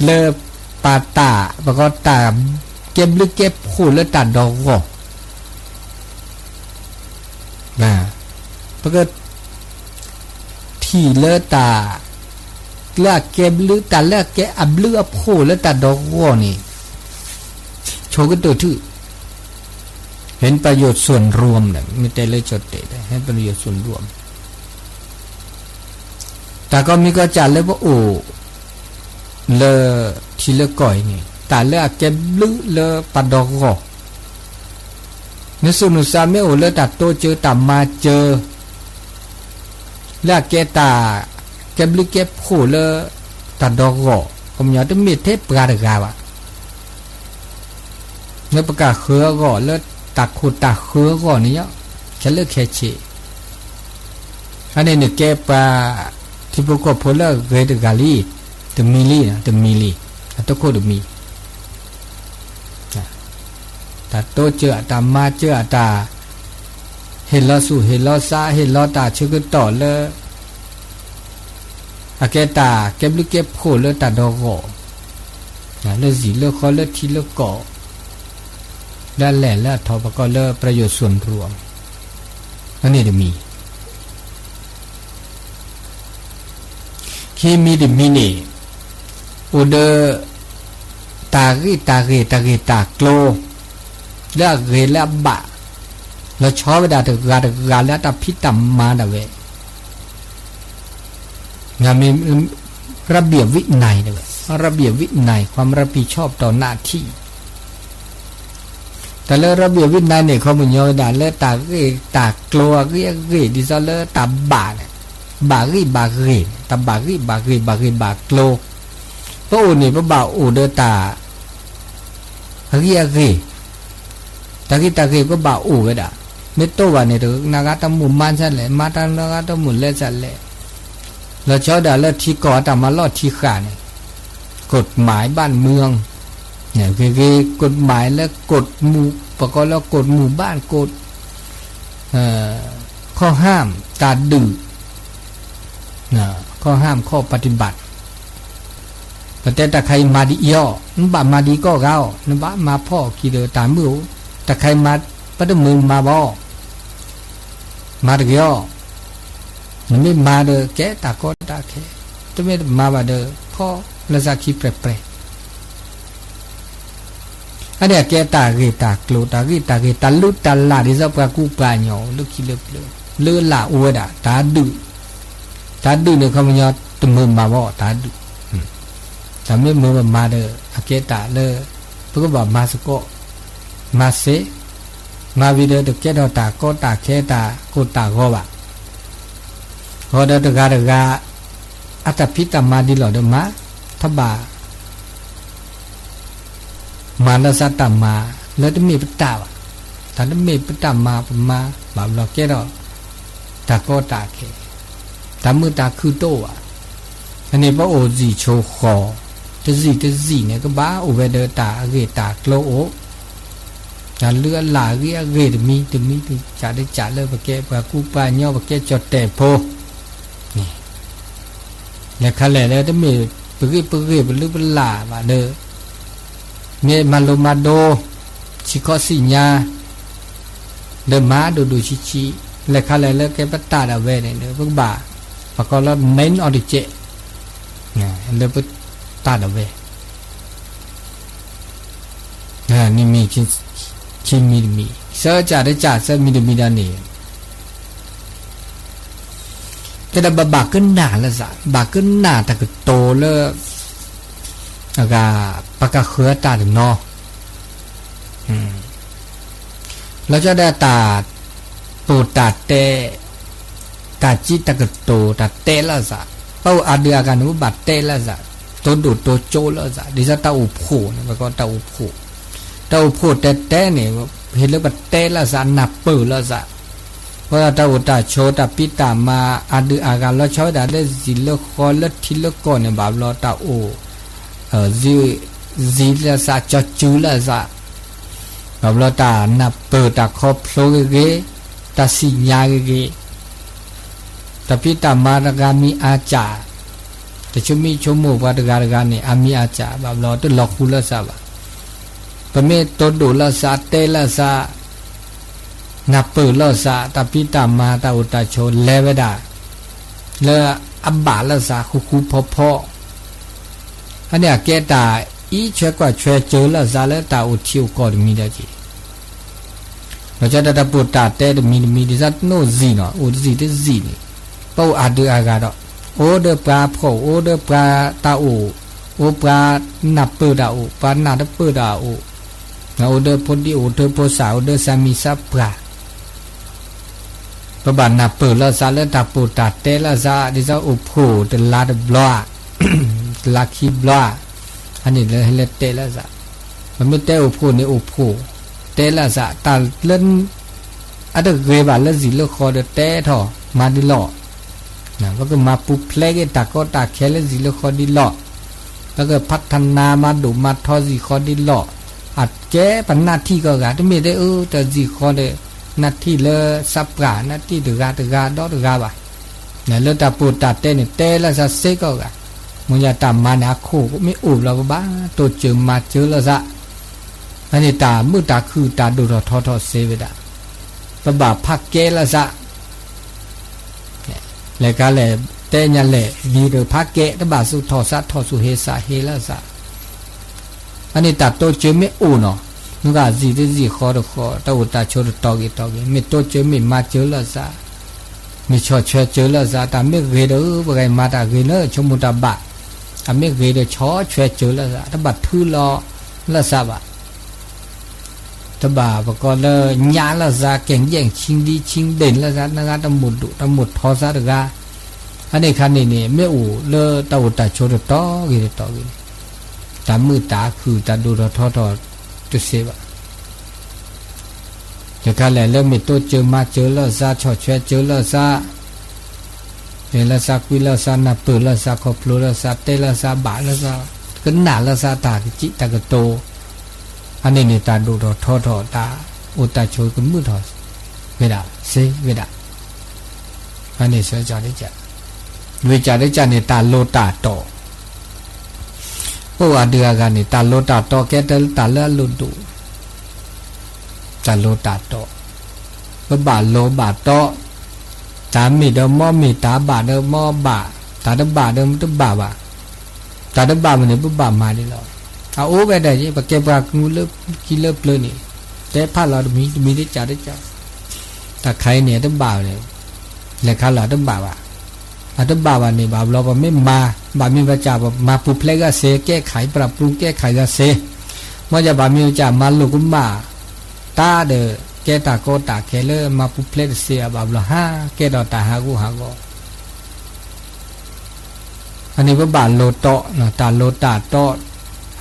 လၢပတၢ်, ပကီတၢ်ကဲဘျုးကဲဖှိၣ်လၢတၢ်ဒီဂီၢ်, ပကထံၣ်လၢတၢ် လၢအကဲဘျုး, တၢ်လၢအကဲအဘျုးအဖှိၣ်လၢတၢ်ဒီဂီၢ်န့ၣ် ဆိကတၢၢ်ထူၣ်, เห็นประโยชน์ส่วนรวม မ့ၢ်တဲလၢကၠိတဲာ် เห็นประโยชน์ส่วนรวม တၢ်ကိးမံၤကိးကၢ်လၢပအိၣ် လၢထံလၢကီၢ်အံၤန့ၣ် တၢ်လၢအကဲဘျုးလၢပှၤဒီဂီၢ်, နစိၤနစါမ့ၢ်အိၣ်လၢတၢ်တိစၢၤတၢ်မၤစၢၤ လၢအကဲတၢ် ကဲဘျုးကဲဖှိၣ်လၢတၢ်ဒီဂီၢ်, ခီပညီတမ့ၢ်ထဲပှၤတဂၤဘၣ် လၢပကဃၢၤအဂီၢ် လၢတၢ်ခိၣ်တၢ်ဃၢၤအဂီၢ်န့ၣ် ခဲလၢာ်ခဲဆ့, အန့ၣ်နကဲပှၤထံဖိကီၢ်ဖိလၢအဂ့ၤတဂၤလံ, တမံၤလံ, တမံၤလံ, အတခိၣ်တမံၤ, တၢ်တိစၢၤအတၢ်မၤစၢၤအတၢ် ဟ့ၣ်လီၤဆူၣ်ဟ့ၣ်လီၤစး ဟ့ၣ်လီၤတၢ်ဆၢကတီၢ်လၢ အကဲတၢ်ကဲဘျုးကဲဖှိၣ်လၢတၢ်ဒီဂီၢ်, လၢဇံၣ်လၢဃီလၢထံလၢကီၢ်, လၢအလဲၢ်လၢအထီ ပကိးလၢ ประโยชน์ส่วนรวม အန့ၣ်တမံၤ, ခံမံၤတမံၤန့ၣ် အိၣ်ဒီး တၢ်ဂ့ၢ်တၢ်ဂ့ၢ် တၢ်ဂ့ၢ်တၢ်ကျိၤ လၢအဂ့ၤလၢအဘၣ်, လီၤဆီဝဲဒၣ်တဂၤတဂၤလၢအတၢ်ဖံးတၢ်မၤဒၣ်ဝဲ ระเบียบวินัย ဒၣ်ဝဲ ระเบียบวินัย ความรับผิดชอบต่อหน้าที่ တၢ်လၢ ระเบียบวินัย န့ၣ် ခီပညီဝဲဒၣ်လၢတၢ်ဂ့ၢ်တၢ်ကျိၤအဂ့ၢ်အဂ့ၢ် ဒ်သိးလၢတၢ်ဘၣ်န့ၣ် ဘၣ်ဂံၢ်ဘၣ်ဂ့ၤန့ၣ် တၢ်ဘၣ်ဂံၢ်ဘၣ်ဂ့ၤ ဘၣ်ဂ့ၢ်ဘၣ်ကျိၤ ပအိၣ်န့ၣ် ပဘၣ်အိၣ်ဒီးတၢ် အဂံၢ်အဂ့ၢ်, တၢ်ဂံၢ်တၢ်ဂ့ၤပဘၣ်အိၣ်ဝဲဒၣ်, မ့ၢ်တိၢ်ဘၣ်န့ၣ် တနာ်ဂ့ၤတမုာ်မၤစၢၤလဲၣ်, မၤတၢ်နာ်ဂ့ၤတမုာ်လဲၤစၢၤလဲၣ်, လီၤဆီဒၣ်လၢထံကီၢ်အတၢ်မၤလီၢ်ထံဃာ်န့ၣ်, กฎหมายบ้านเมือง ဂ့ၤဂ့ၤ กฎหมาย လၢ กฎหมู่ ပကိးလၢ กฎหมู่บ้าน กฎ ข้อห้าม တၢ်ဒုး ข้อห้าม ข้อปฏิบัติ ပတဲတၢ်ခါအံၤမၤဒ်အံၤအီၤ, နဘၣ်မၤဒ်ကီၢ်ဂၤအီၤ, နဘၣ်မၤဖီၣ်အခံဒီးတၢ်မုာ်, တၢ်ခါအံၤမၤ ပတမုာ်မၤဘၣ်အီၤ, မၤတဂ့ၤအီၤ, နမ့ၢ်မၤဒီးကဲတၢ်ကီတၢ်ခဲ, တမ့ၢ်မၤဘၣ်ဒီး ဖီၣ်လၢသးခံပြဲၤပြဲၤ အန့ၣ်အကဲတၢ်ဂ့ၢ်တၢ်ကျိၤ တၢ်ဂ့ၢ်တၢ်ဂ့ၢ် တၢ်လုၢ်တၢ်လၢ်ဒ်သိးပှၤကူပှၤကညီလၢခံလၢပျၢၤ လၢလၢအိၣ်ဝဲဒၣ် တၢ်ဒုး, တၢ်ဒုးန့ၣ် ခီပညီတမုာ်မၤဘၣ် တၢ်ဒုး, တၢ်မ့ၢ်မုာ်မၤဒီး အကဲတၢ်လၢ ပကဘၣ်မၤသကိး မၤစ့ၢ် မၤဝံၤဒီးတကဲထီၣ်တၢ်ကီတၢ်ခဲတၢ်ကိၢ်တၢ်ဂီၤဘၣ်. အဃိဒီးတဂၤတဂၤ အတၢ်ဖံးတၢ်မၤဒ်လဲၣ်ဒီးမၤ, တဘၣ် မၤလၢသးတၢ်မၤလၢတမ့ၢ်ပတၢ်ဘၣ်, တၢ်တမ့ၢ်ပတၢ်မၤပမၤဘၣ်ဘျီကဲထီၣ် တၢ်ကီတၢ်ခဲ, တၢ်မုာ်တၢ်ခုၣ်တအိၣ်ဘၣ်. အန့ၣ်ပအိၣ်ယံာ်ဆိးဃီၤ, တယံာ်တယံာ်န့ၣ် ကဘၣ်အိၣ်ဝဲဒီးတၢ်အဂ့ၢ်တၢ်ကျိၤအိၣ်, တၢ်လုၢ်အလၢ်အဂ့ၢ်အဂ့ၢ်တမံၤတမံၤ တကးတကးလၢပကဲပှၤကူပှၤညီ ပကဲကၠီၣ်တဲၣ်ဖိန့ၣ် လဲၤခါလဲၣ်လၢတမ့ၢ်ပဂ့ၢ်ပဂ့ၢ်ပလုၢ်ပလၢ်ဘၣ်ဒီး မ့ၢ်မၤလိမၤဒိ ဆံးခီၣ်ဆံးညါ ဒီးမၤဒိၣ်ဒိၣ်ဆံးဆံး, လဲၤခါလဲၣ်လၢကဲပတၢ်ဒၣ်ဝဲန့ၣ်ဒီး ပကဘၣ် ပကိးလၢ main object လၢပတၢ်ဒၣ်ဝဲ မ့မ့ၢ်ခံမံၤတမံၤ ဆၢကၢ်တကၢ်ဆၢမံၤတမံၤဒၣ်န့ၣ် ကဲဒီးဘၣ်ကနၣ်လၢသး ဘၣ်ကနၣ်တၢ်ကတိၤလၢ အဂၤ ပကဃၢၤတၢ်တနီၤ လီၤဆီဒၣ်တၢ် ပိာ်တၢ်တဲ တၢ်ကံတၢ်ကတိၤ တၢ်တဲလၢသး ပအိၣ်အဒုးအဂၤန့ၣ် ပဘၣ်တဲလၢသး တိဒိၣ်တိကၠိလၢသး ဒ်သိးတၢ်အိၣ်ဖှိၣ်န့ၣ် ပကိးတၢ်အိၣ်ဖှိၣ် တၢ်အိၣ်ဖှိၣ်တဲတဲန့ၣ် ဟ့ၣ်လၢပတဲလၢသး နၢ်ပၢၢ်လၢသး ပတၢ်အိၣ်တၢ်ဆိးတၢ်ဖံးတၢ်မၤ အဒုးအဂၤလီၤဆီဝဲဒၣ်လၢယံၤလၢဃီလၢထံလၢကီၢ်န့ၣ် ဘၣ်ဘျီတၢ်အိၣ် ယံၤလၢသး ကၠီၤစုၤလၢသး ဘၣ်ဘျီတၢ်နၢ်ပၢၢ်တၢ်ခီဖျိဂ့ၤဂ့ၤ တၢ်သ့ၣ်ညါဂ့ၤဂ့ၤ တၢ်ဖံးတၢ်မၤတဂၤမံၤအါစၢ် တဆိမိၣ်ဆိကမိၣ်ပှၤတဂၤတဂၤန့ၣ် အမံၤအါစၢ် ဘၣ်ဘျီတလီၤဃူလၢသးဘၣ်. ပမ့ၢ်တိဒိၣ်လၢသး တဲလၢသး နၢ်ပၢၢ်လၢသး တၢ်ဖံးတၢ်မၤတၢ်အိၣ်တၢ်ဆိးလဲၤဝဲဒၣ် လၢအဘၣ်လၢသးဃူဃူဖိးဖိး အန့ၣ်အကဲတၢ်အံးဆွဲကွၢ်ဆွဲစၢၤလၢသးလၢတၢ်အိၣ်ထံးအိၣ်ကီၢ်တမံၤဒီးက့ၤ လီၤဆီဒၣ်တၢ်ပိာ်တၢ်တဲတမံၤတမံၤ ဒ်သိးတနိၣ်ယံၤနီၤ အိၣ်တယံၤတယံၤန့ၣ် ပအိၣ်အဒုးအဂၤဒီး အိၣ်ဒီးပှၤဖှီၣ် အိၣ်ဒီးပှၤတၢ်အိၣ် အိၣ်ပှၤနၢ်ပၢၢ်တၢ်အိၣ် ပှၤနၢ်တပၢၢ်တၢ်အိၣ် အိၣ်ဒီးဖိဒံဖိသၣ် အိၣ်ဒီးသးမံၤသးပှၢ် ပဘၣ်နၢ်ပၢၢ်လၢသးလၢတၢ်ပိာ်တၢ်တဲလၢသး ဒ်သိးအိၣ်ဖှိၣ်တလါတဘျီဧါ တလါခံဘျီဧါ အန့ၣ်လၢဟဲလၢတဲလၢသး ပမ့ၢ်တဲအိၣ်ဖှိၣ်န့ၣ်အိၣ်ဖှိၣ် တဲလၢသး တၢ်လၢ အတဂ့ၤဘၣ်လၢယံၤလၢဃီဒီးတဲထီၣ်မၤဒ်လီၢ် ပကမၤပူၤဖျဲးက့ၤတၢ်ကီတၢ်ခဲလၢယံၤလၢဃီဒ်လီၢ် ပကဖးထနါမၤဒိၣ်မၤထီယံၤဃီဒ်လီၢ် အကဲပနၢ်ထံၣ်ကီးဂၤ တမ့ၢ်တဲအၢ တယံၤဃီဒီး နၢ်ထံၣ်လၢသးပှၢ် နၢ်ထံၣ်တဂၤတဂၤဒီတဂၤဘၣ် လၢတၢ်ပိာ်တၢ်တဲန့ၣ် တဲလၢသးစ့ၢ်ကီးဂၤ မ့ၢ်ယတၢ်မၤန့ၣ် အခိၣ်မ့ၢ်အိၣ်ဘျီပဘၣ်တိစၢၤမၤစၢၤလၢသး အန့ၣ်တၢ်မုာ်တၢ်ခုၣ်တၢ်ဒိၣ်ထီၣ်ထီထီၣ်စ့ဝဲဒၣ် ပဘၣ်ဖးကဲလၢသး လဲၤကါလဲၣ် တဲညါလဲၣ် ဒ်ဒီးဖးကဲ တဘၣ်သူၣ်ထီၣ်သးထီၣ်သူၣ်ဟ့သးဟ့လၢသး အန့ၣ်တၢ်တိစၢၤမ့ၢ်အိၣ်နီၤ မ့ၢ်ဂ့ၤယံၤတယံၤဃီတဃီ တၢ်အိၣ်တၢ်ဆိးတတီၤဂ့ၤတီၤဂ့ၤ မ့ၢ်တိစၢၤမ့ၢ်မၤစၢၤလၢသး မ့ၢ်ဆီၣ်ထွဲစၢၤလၢသး တၢ်မ့ၢ်ဂ့ၤဒီး ပဂၤမၤတၢ်ဂ့ၤလၢဆိကမိၣ်တၢ်ဘၣ် တၢ်မ့ၢ်ဂ့ၤဒီးဆီၣ်ထွဲစၢၤလၢသး တဘၣ်ထုးလီၤလၢသးဘၣ် တဘၣ်ပကိးလၢညါလၢသး ကဲၣ်ယဲၣ်ဆံဒံဆံဒ့ၣ်လၢသး နဂၤတမိၣ်ဒိၣ်တမိၣ်ထီသးတဂၤ အန့ၣ်ခါန့ၣ်န့ၣ် မ့ၢ်အိၣ်လၢတၢ်အိၣ်တၢ်ဆိးတတီၤဂ့ၤတတီၤဂ့ၤန့ၣ် တၢ်မုာ်တၢ်ခုၣ်တၢ်ဒိၣ်ထီၣ်ထီထီၣ်တစ့ဘၣ် တခါလဲၣ်လၢမ့ၢ်တိစၢၤမၤစၢၤလၢသး ဆီၣ်ထွဲစၢၤလၢသး တဲလၢသးကွံလၢသး နၢ်ပၢၢ်လၢသး ခီဖျိလၢသး တဲလၢသး ဘၣ်လၢသး ကနၣ်လၢသးတၢ်ကစံးတၢ်ကတိၤ အန့ၣ်န့ၣ် တၢ်ဒိၣ်ထီၣ်ထီထီၣ် တၢ်အိၣ်တၢ်ဆိးကမုာ်ထီၣ်ဝဲဒၣ် စ့ဝဲဒၣ် အန့ၣ်စၢကၢ်ဒကၢ် ဝံၤကၢ်ဒကၢ်န့ၣ် တၢ်လိၤတၢ်တီၤ အိၣ်အဒုးအဂၤန့ၣ် တၢ်လိၤတၢ်တီၤကဲတၢ်လၢအလိၤဒိၣ် တၢ်လိၤတၢ်တီၤ ပဘၣ်လိၤဘၣ်တီၤ တၢ်မ့ၢ်ဒီးမ့ၢ်မ့ၢ် တၢ်ဘၣ်ဒီးမ့ၢ်ဘၣ် တၢ်တဘၣ်ဒီးတဘၣ်ဘၣ် တၢ်တဘၣ်ဘၣ်န့ၣ် ပဘၣ်မၤန့ၣ်လီၤ. အအိၣ်ဝဲဒၣ်ယဲ ပကဲပှၤကညီလၢခံလၢပျၢၤန့ၣ် တဲဖးလီၤတမံၤတမံၤတကၢ်တကၢ် တၢ်ခါအံၤန့ၣ် အတဘၣ်န့ၣ် လဲၤခါလီၤတဘၣ်ဘၣ် အတဘၣ်ဘၣ်န့ၣ် ဘၣ်ဘျီပမ့ၢ်မၤ ဘၣ်မ့ၢ်ပကစၢ်မၤပူၤဖျဲးဂၤစ့ ကဲခါအံၤ ပြၢ်ပူၤကဲခါဂၤစ့ မ့ၢ်ယဘၣ်မ့ၢ်ပကစၢ်မၤလိာ်ကမၣ် တၢ်ဒီး ကဲတၢ်ကီတၢ်ခဲလၢမၤပူၤဖျဲးတသ့ဘၣ်ဘျီ ဟးကဲထီၣ်တၢ်ဟးဂူာ်ဟးဂီၤ အန့ၣ်ပဘၣ်လိၤတီ, တၢ်လိၤတၢ်တီ,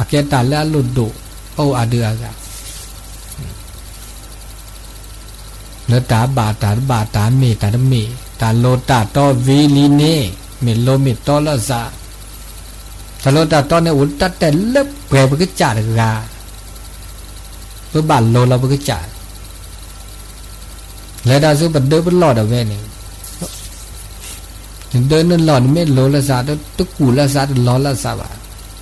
အကဲတၢ်လၢအလိၣ်ဒိၣ်, အအိၣ်အဒုးအဂၤ, လၢတၢ်ဘၣ်တၢ်တဘၣ် တၢ်မ့ၢ်တၢ်တမ့ၢ်, တၢ်လိၤတၢ်တီဝံၤလံန့ၣ် မ့ၢ်လိၤမ့ၢ်တီလၢအစး, တၢ်လိၤတၢ်တီန့ၣ်အိၣ်တၢ်တဲာ်လၢပှဲၤပကစၢ်တဂၤ ပဘၣ်လိၤလီၤပကစၢ်, လဲၤတၢ်ဆူပဒၢပလီၢ်ဒၣ်ဝဲန့ၣ်, နဒၢနလီၢ်န့ၣ်မ့ၢ်လိၤလၢစး တကူၣ်လၢစး တလီၤလၢစးဘၣ်,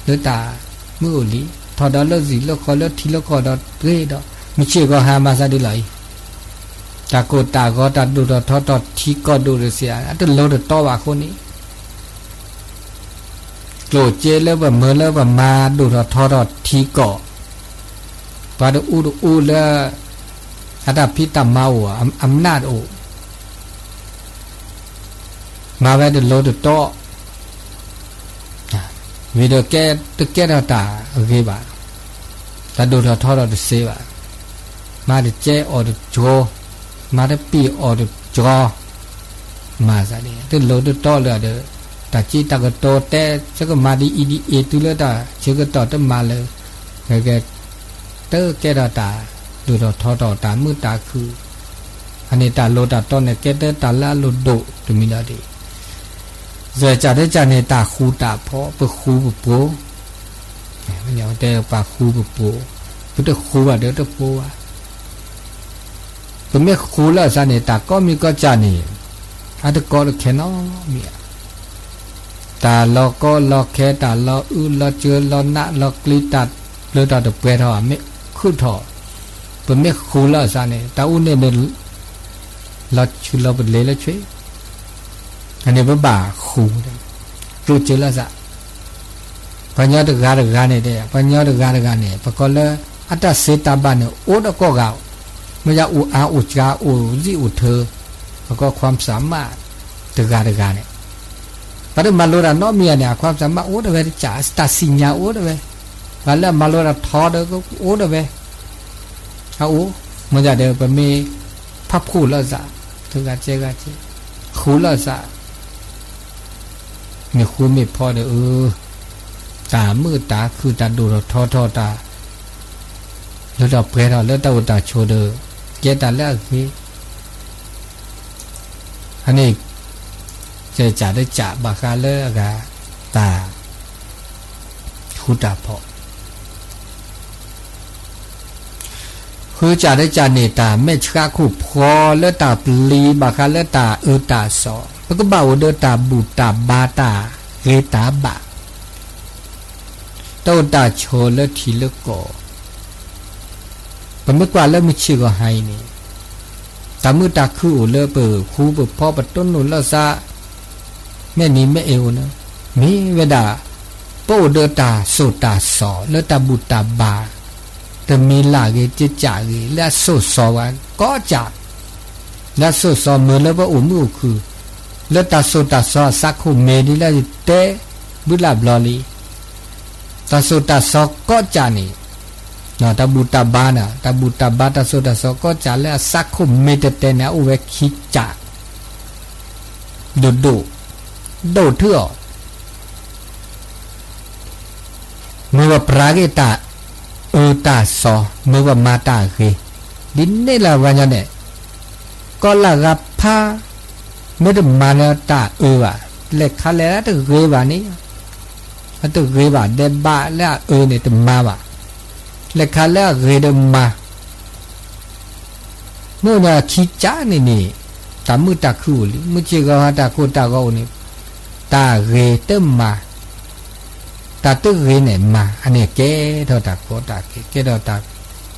လၢတၢ်မုၢ်အိၣ်လံ, ထီၣ်ဒီးလၢစံာ်လၢဃီလၢထံလၢကီၢ်ဒီးတဂ့ၤဒီး မုၢ်ဆ့ၣ်ဂီၤဟါမၤစးဒ်လီၤအံၤ, တၢ်ကိၢ်တၢ်ဂီၤတၢ်ဒိၣ်ထီၣ်ထီထီၣ်ထံကီၢ်ဒိၣ်တစ့ အတလိၤတတီဘၣ်အဃိန့ၣ် ကျိၣ်စ့လၢပမၤလၢပမၤဒိၣ်ထီၣ်ထီထီၣ်ထံကီၢ်, ပှၤတအူတအူလၢ အတၢ်ဖံးတၢ်မၤအိၣ် အမနၢ်တအိၣ်, မၤဝဲတလိၤတတီ, ဝံၤဒီးကဲတကဲထီၣ်တၢ်အဂ့ၤဘၣ်, တၢ်ဒိၣ်ထီၣ်ထီထီၣ်တစ့ဘၣ်, မၤတကဲအီၣ်တကီ, မၤတပံၢ်အီၣ်တကီ မၤစးန့ၣ် တလိၤတတီလၢဒီး တၢ်စံးတၢ်ကတိၤတဲ ဆၢကမၤဒ်အံၤဒ်အံၤ တုၤလၢတၢ်ဆၢကတီၢ်တမၤလၢ ကဲ တကဲထီၣ်တၢ်ဒိၣ်ထီၣ်ထီထီၣ် တၢ်မုာ်တၢ်ခုၣ်, အန့ၣ်တၢ်လိၤတၢ်တီန့ၣ် ကဲတၢ်လၢအလိၣ်ဒိၣ်တမံၤဒီးဒ် စၢၤကၢ်တကၢ်န့ၣ် တၢ်ဃူတၢ်ဖိး ပဃူပဖိး, တဲပှၤဃူပဖိး, ပတဃူဘၣ်ဒီးတဖိးဘၣ် ပမ့ၢ်ဃူလၢအစးန့ၣ် တၢ်ကီမံၤကီစၢ်န့ၣ် အတကီတခဲနီတမံၤဧါ, တၢ်လီၤကီလီၤခဲ တၢ်လီၤအုလီၤစၢၤ လီၤနးလီၤကျံ တၢ်ပျၢၤထီၣ်တပှဲၤထီၣ် မ့ၢ်ခုၣ်ထီၣ်, ပမ့ၢ်ဃူလၢအစးန့ၣ် တၢ်အူန့ၣ်န့ၣ် လီၤဆူလီၤပလ့ၤလၢဆွ့, အန့ၣ်ပဘၣ်ဃူ, ကျိၣ်စၢၤလၢအစး ပှၤကညီတဂၤတဂၤန့ၣ် ပှၤကညီတဂၤတဂၤန့ၣ် ပကိးလၢ အတၢ်စံးတၢ်ဘၣ်န့ၣ် အိၣ်ဒီးကိးဂၤ, မ့ၢ်ယအိၣ်အါအိၣ်စှၤအိၣ်စံၣ်အိၣ်ထၢ, ပကိး ความสามารถ တဂၤတဂၤန့ၣ်, ပှၤတမၤလိတၢ်နီတမံၤဧါန့ၣ် အ ความสามารถ အိၣ်ဒၣ်ဝဲတကး တၢ်စံၣ်ညါအိၣ်ဒၣ်ဝဲ, ပှၤလၢအမၤလိတၢ်ထီဒီးကအိၣ်ဒၣ်ဝဲ, အအိၣ်, မ့ၢ်ယၤဒီး ပမ့ၢ်ဖးဖှိၣ်လီၤစး, တဂၤကဲဂၤကဲ, ဃူလီၤစး မ့ၢ်ဃူမ့ၢ်ဖိးဒီးအၢ, တၢ်မုာ်တၢ်ခုၣ် တၢ်ဒိၣ်ထီၣ်ထီထီၣ် တၢ်လၢတၢ်ပှဲၤထီၣ်လၢတၢ်အိၣ်တၢ်ဆိးဒီး ကဲတၢ်လၢအဂ့ၤ, အန့ၣ် ကစၢ်တကစၢ်ဘၣ်ဃးလၢအဂၤ တၢ်ဃူတၢ်ဖိး ဃုကစၢ်တကစၢ်န့ၣ် တၢ်မဲာ်ဆှးခိၣ်ဖှီလၢတၢ်ပျံၤဘၣ်ဃးလၢတၢ်အၢတၢ်သီ, ပကဘၣ်အိၣ်ဒီးတၢ်ဘူၣ်တၢ်ဘါတၢ်ဂ့ၤတၢ်ဘၣ်, တၢ်အိၣ်တၢ်ဆိးလၢထံးလၢကီၢ်, ပမ့ၢ်ကွၢ်လၢမုၢ်ဆ့ၣ်ဂီၤဟါအံၤန့ၣ်, တၢ်မုာ်တၢ်ခုၣ်အိၣ်လၢပဃူပဖိး ပတိၢ်နီၣ်လီၤစး, မဲာ်နံၤမဲာ်အ့အိၣ်န့ၣ်, မ့ၢ်ဝဲဒၣ် ပအိၣ်ဒီးတၢ်စိာ်တၢ်စီၤလၢတၢ်ဘူၣ်တၢ်ဘါ, တမံၤလၢ်ဂ့ၤ ကစၢ်ဂ့ၤ လၢအစိာ်စီၤဝဲကိးကၢ်, လၢအစိာ်စီၤမုာ်လၢပအိၣ်မုာ်အိၣ်ခုၣ်, လၢတၢ်စိာ်တၢ်စီၤအစးခိၣ်မ့ၢ်ဒ်လၢယတဲဘုလၢ်ဘျီလံ တၢ်စိာ်တၢ်စီၤကိးကၢ်န့ၣ်, တၢ်ဘူၣ်တၢ်ဘါန့ၣ် တၢ်ဘူၣ်တၢ်ဘါတၢ်စိာ်တၢ်စီၤကိးကၢ်လၢအစးခိၣ်မ့ၢ်တဲတဲန့ၣ် အအိၣ်ဝဲခံကၢ်, ဒိၣ်ဒိၣ်, ဒိၣ်ထူၣ်အီၤ မ့ၢ်ပပြးက့ၤတၢ်အၢတၢ်စီၤ မ့ၢ်ပမၤတၢ်ဂ့ၤ, ဒ်န့ၣ်လၢပှၤကညီန့ၣ်, ကီၢ်လၢဂၤဖး, မ့ၢ်တမၤလၢတၢ်အၢဘၣ်, လဲၤခါလဲၤလၢတဂ့ၤဘၣ်န့ၣ်, အတဂ့ၤဘၣ် ဒဲးဘးလၢအအၢန့ၣ်တမၤဘၣ်, လဲၤခါလၢအဂ့ၤဒီးမၤ မ့ၢ်အိၣ်ဒီးခံကၢ်န့ၣ်န့ၣ်, တၢ်မုာ်တၢ်ခုၣ်အိၣ်လံ, မုၢ်ဆ့ၣ်ဂီၤဟါတၢ်ကိၢ်တၢ်ဂီၤအိၣ်န့ၣ်, တၢ်ဂ့ၤတမၤ, တၢ်တဂ့ၤန့ၣ်မၤ, အန့ၣ်ကဲထီၣ်တၢ်ကီတၢ်ခဲ ကဲထီၣ်တၢ်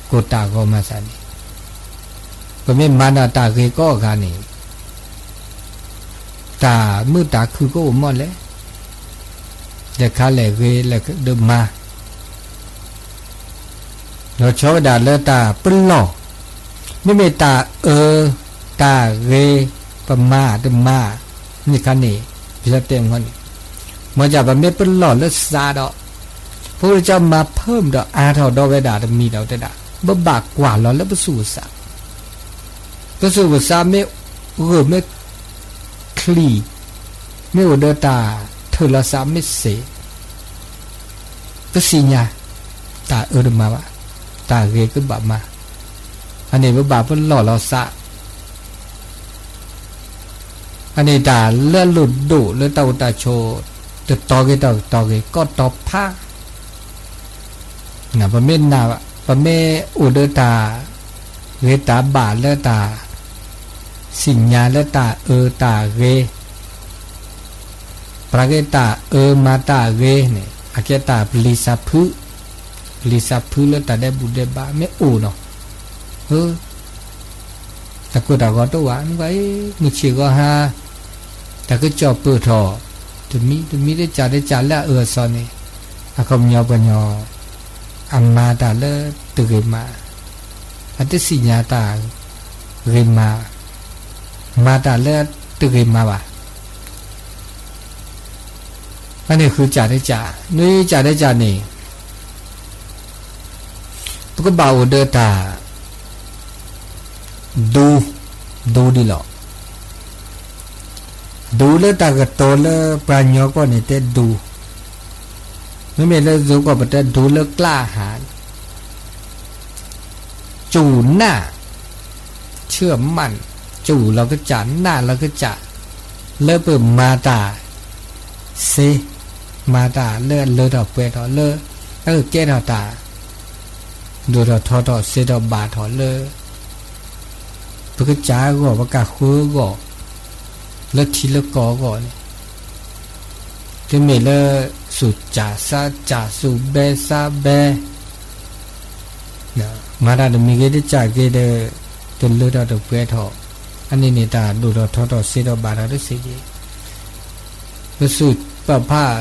ကိၢ်တၢ်ဂီၤမၤစၢ်န့ၣ်, ပမ့ၢ်မၤဒီးတၢ်ဂ့ၤကိးဂၤန့ၣ် တၢ်မုာ်တၢ်ခုၣ်ကအိၣ်မ့ၢ်လဲၣ်, လဲၤခါလဲၤဂ့ၤလဲၤဒီးမၤ လီၤဆီဝဲဒၣ်လၢတၢ်ပလီၢ်, မ့မ့ၢ်တၢ်အၢ, တၢ်ဂ့ၤ, ပမၤတမၤ, န့ၣ်ခါန့ၣ်, ပတဲမ့ၢ်န့ၣ်, မ့ၢ်ဒ်ပမ့ၢ်ပလီၢ်လၢစးဒီး, ဖိလၢကၠီမၤဖၢမဒီးအါထီၣ်ဒီးဝဲဒၣ်တမံၤဒီးတဲဒၣ်, ပဘၣ်ကွၢ်လီၤလၢပသူၣ်ပသး, ပစိၤပဆါမ့ၢ်ဂၢၢ်မ့ၢ်ချံး, မ့ၢ်အိၣ်ဒီးတၢ်ထၢၣ်လီၤသးမ့ၢ်စ့ၢ်, ပသ့ၣ်ညါ, တၢ်အၢတမၤဘၣ်, တၢ်ဂ့ၤကဘၣ်မၤ, အန့ၣ်ပဘၣ်ပလီၢ်လီၤသး အန့ၣ်တၢ်လၢအလိၣ်ဒိၣ်လၢတၢ်အိၣ်တၢ်ဆိး, တတီၤဂ့ၤတတီၤဂ့ၤ ကီတီၤဖး, ပမ့ၢ်နာ်, ပမ့ၢ်အိၣ်ဒီးတၢ်ဂ့ၤတၢ်ဘၣ်လၢတၢ်သ့ၣ်ညါလၢတၢ်အၢတၢ်ဂ့ၤ, ပှၤဂ့ၤတၢ်အၢမၤတၢ်ဂ့ၤန့ၣ် အကဲတၢ်ပလံၤသးဖုး, ပလံၤသးဖုးလၢတၢ်ဒဲးဘူၣ်ဒဲးဘးမ့ၢ်အိၣ်နီၤ, တၢ်ကိၢ်တၢ်ဂီၤတအိၣ်ဘၣ်, မုၢ်ဆ့ၣ်ဂီၤဟါ, တၢ်ကစီၣ်ပၢၢ်ထီၣ်, တမံၤတမံၤတကးတကးလၢအအၢအသီန့ၣ်, အခီပညီပှၤကညီ, အမၤတၢ်လၢတဂ့ၤမး, အတသ့ၣ်ညါတၢ်ဂ့ၤမး, မၤတၢ်လၢတဂ့ၤမးဘၣ်. အန့ၣ်ဃုကးတကး, နွံကးတကးန့ၣ် ပကဘၣ်အိၣ်ဒီးတၢ် ဒူ, ဒူဒ်လီၤ. ဒူလၢတၢ်ကတိၤလၢပှၤကညီကီၢ်န့ၣ်တဲဒူ, မ့မ့ၢ်လၢယိၤကီၢ်ပတဲဒူလၢကျါဟး, စူၢ်နာ်, ဆၢၣ်မၣ်, စူၢ်လီၤကစၢ် နာ်လီၤကစၢ်, လၢပမၤတၢ် သ့, မၤတၢ်လၢအလၢထီၣ်ပှဲၤထီၣ်လၢ အကဲထီၣ်တၢ် ဒိၣ်ထီၣ်ထီထီၣ် စ့ထီၣ်ဘၣ်ထီၣ်လၢ ပကစၢ်အဂီၢ် ပကဃၢအဂီၢ် လၢထံလၢကီၢ်အဂီၢ်န့ၣ် တမ့ၢ်လၢ စူၢ်စၢ်စါစၢ် စူၢ်ဘဲစါဘဲ မၤတၢ်တမံၤဂ့ၤတစဲးဂ့ၤဒီး တလၢထီၣ်တပှဲၤထီၣ်, အန့ၣ်န့ၣ်တၢ်ဒိၣ်ထီၣ်ထီထီၣ် စ့ထီၣ်ဘၣ်ထီၣ်တစဲးက့ၤ, ပစူၢ်ပဖး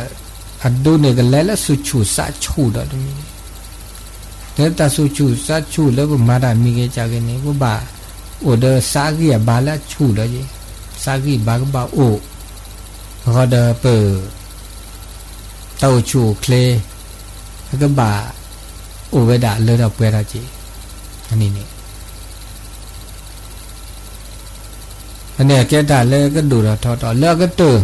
အဒူန့ၣ် ကလဲၤလၢစူၢ်ဆူၣ်စးဆူၣ်ဒီးတမံၤ, လၢတၢ်စူၢ်ဆူၣ်စးဆူၣ်လၢပမၤတၢ်မံၤဂ့ၤတစဲးဂ့ၤန့ၣ် ပဘၣ်အိၣ်ဒီးစးဂံၢ်အဘါလၢအဆူၣ်ဒီးက့ၤ, စးဂံၢ်ဘါကဘၣ်အိၣ်, အဃိဒီးပ တၢ်အိၣ်ဆူၣ်အိၣ်ချ့ ကဘၣ်အိၣ်ဝဲဒၣ်လၢထီၣ်ပှဲၤထီၣ်က့ၤ, အန့ၣ်န့ၣ် အန့ၣ်အကဲတၢ်လၢကဒိၣ်ထီၣ်ထီထီၣ်လၢအကတၢၢ်,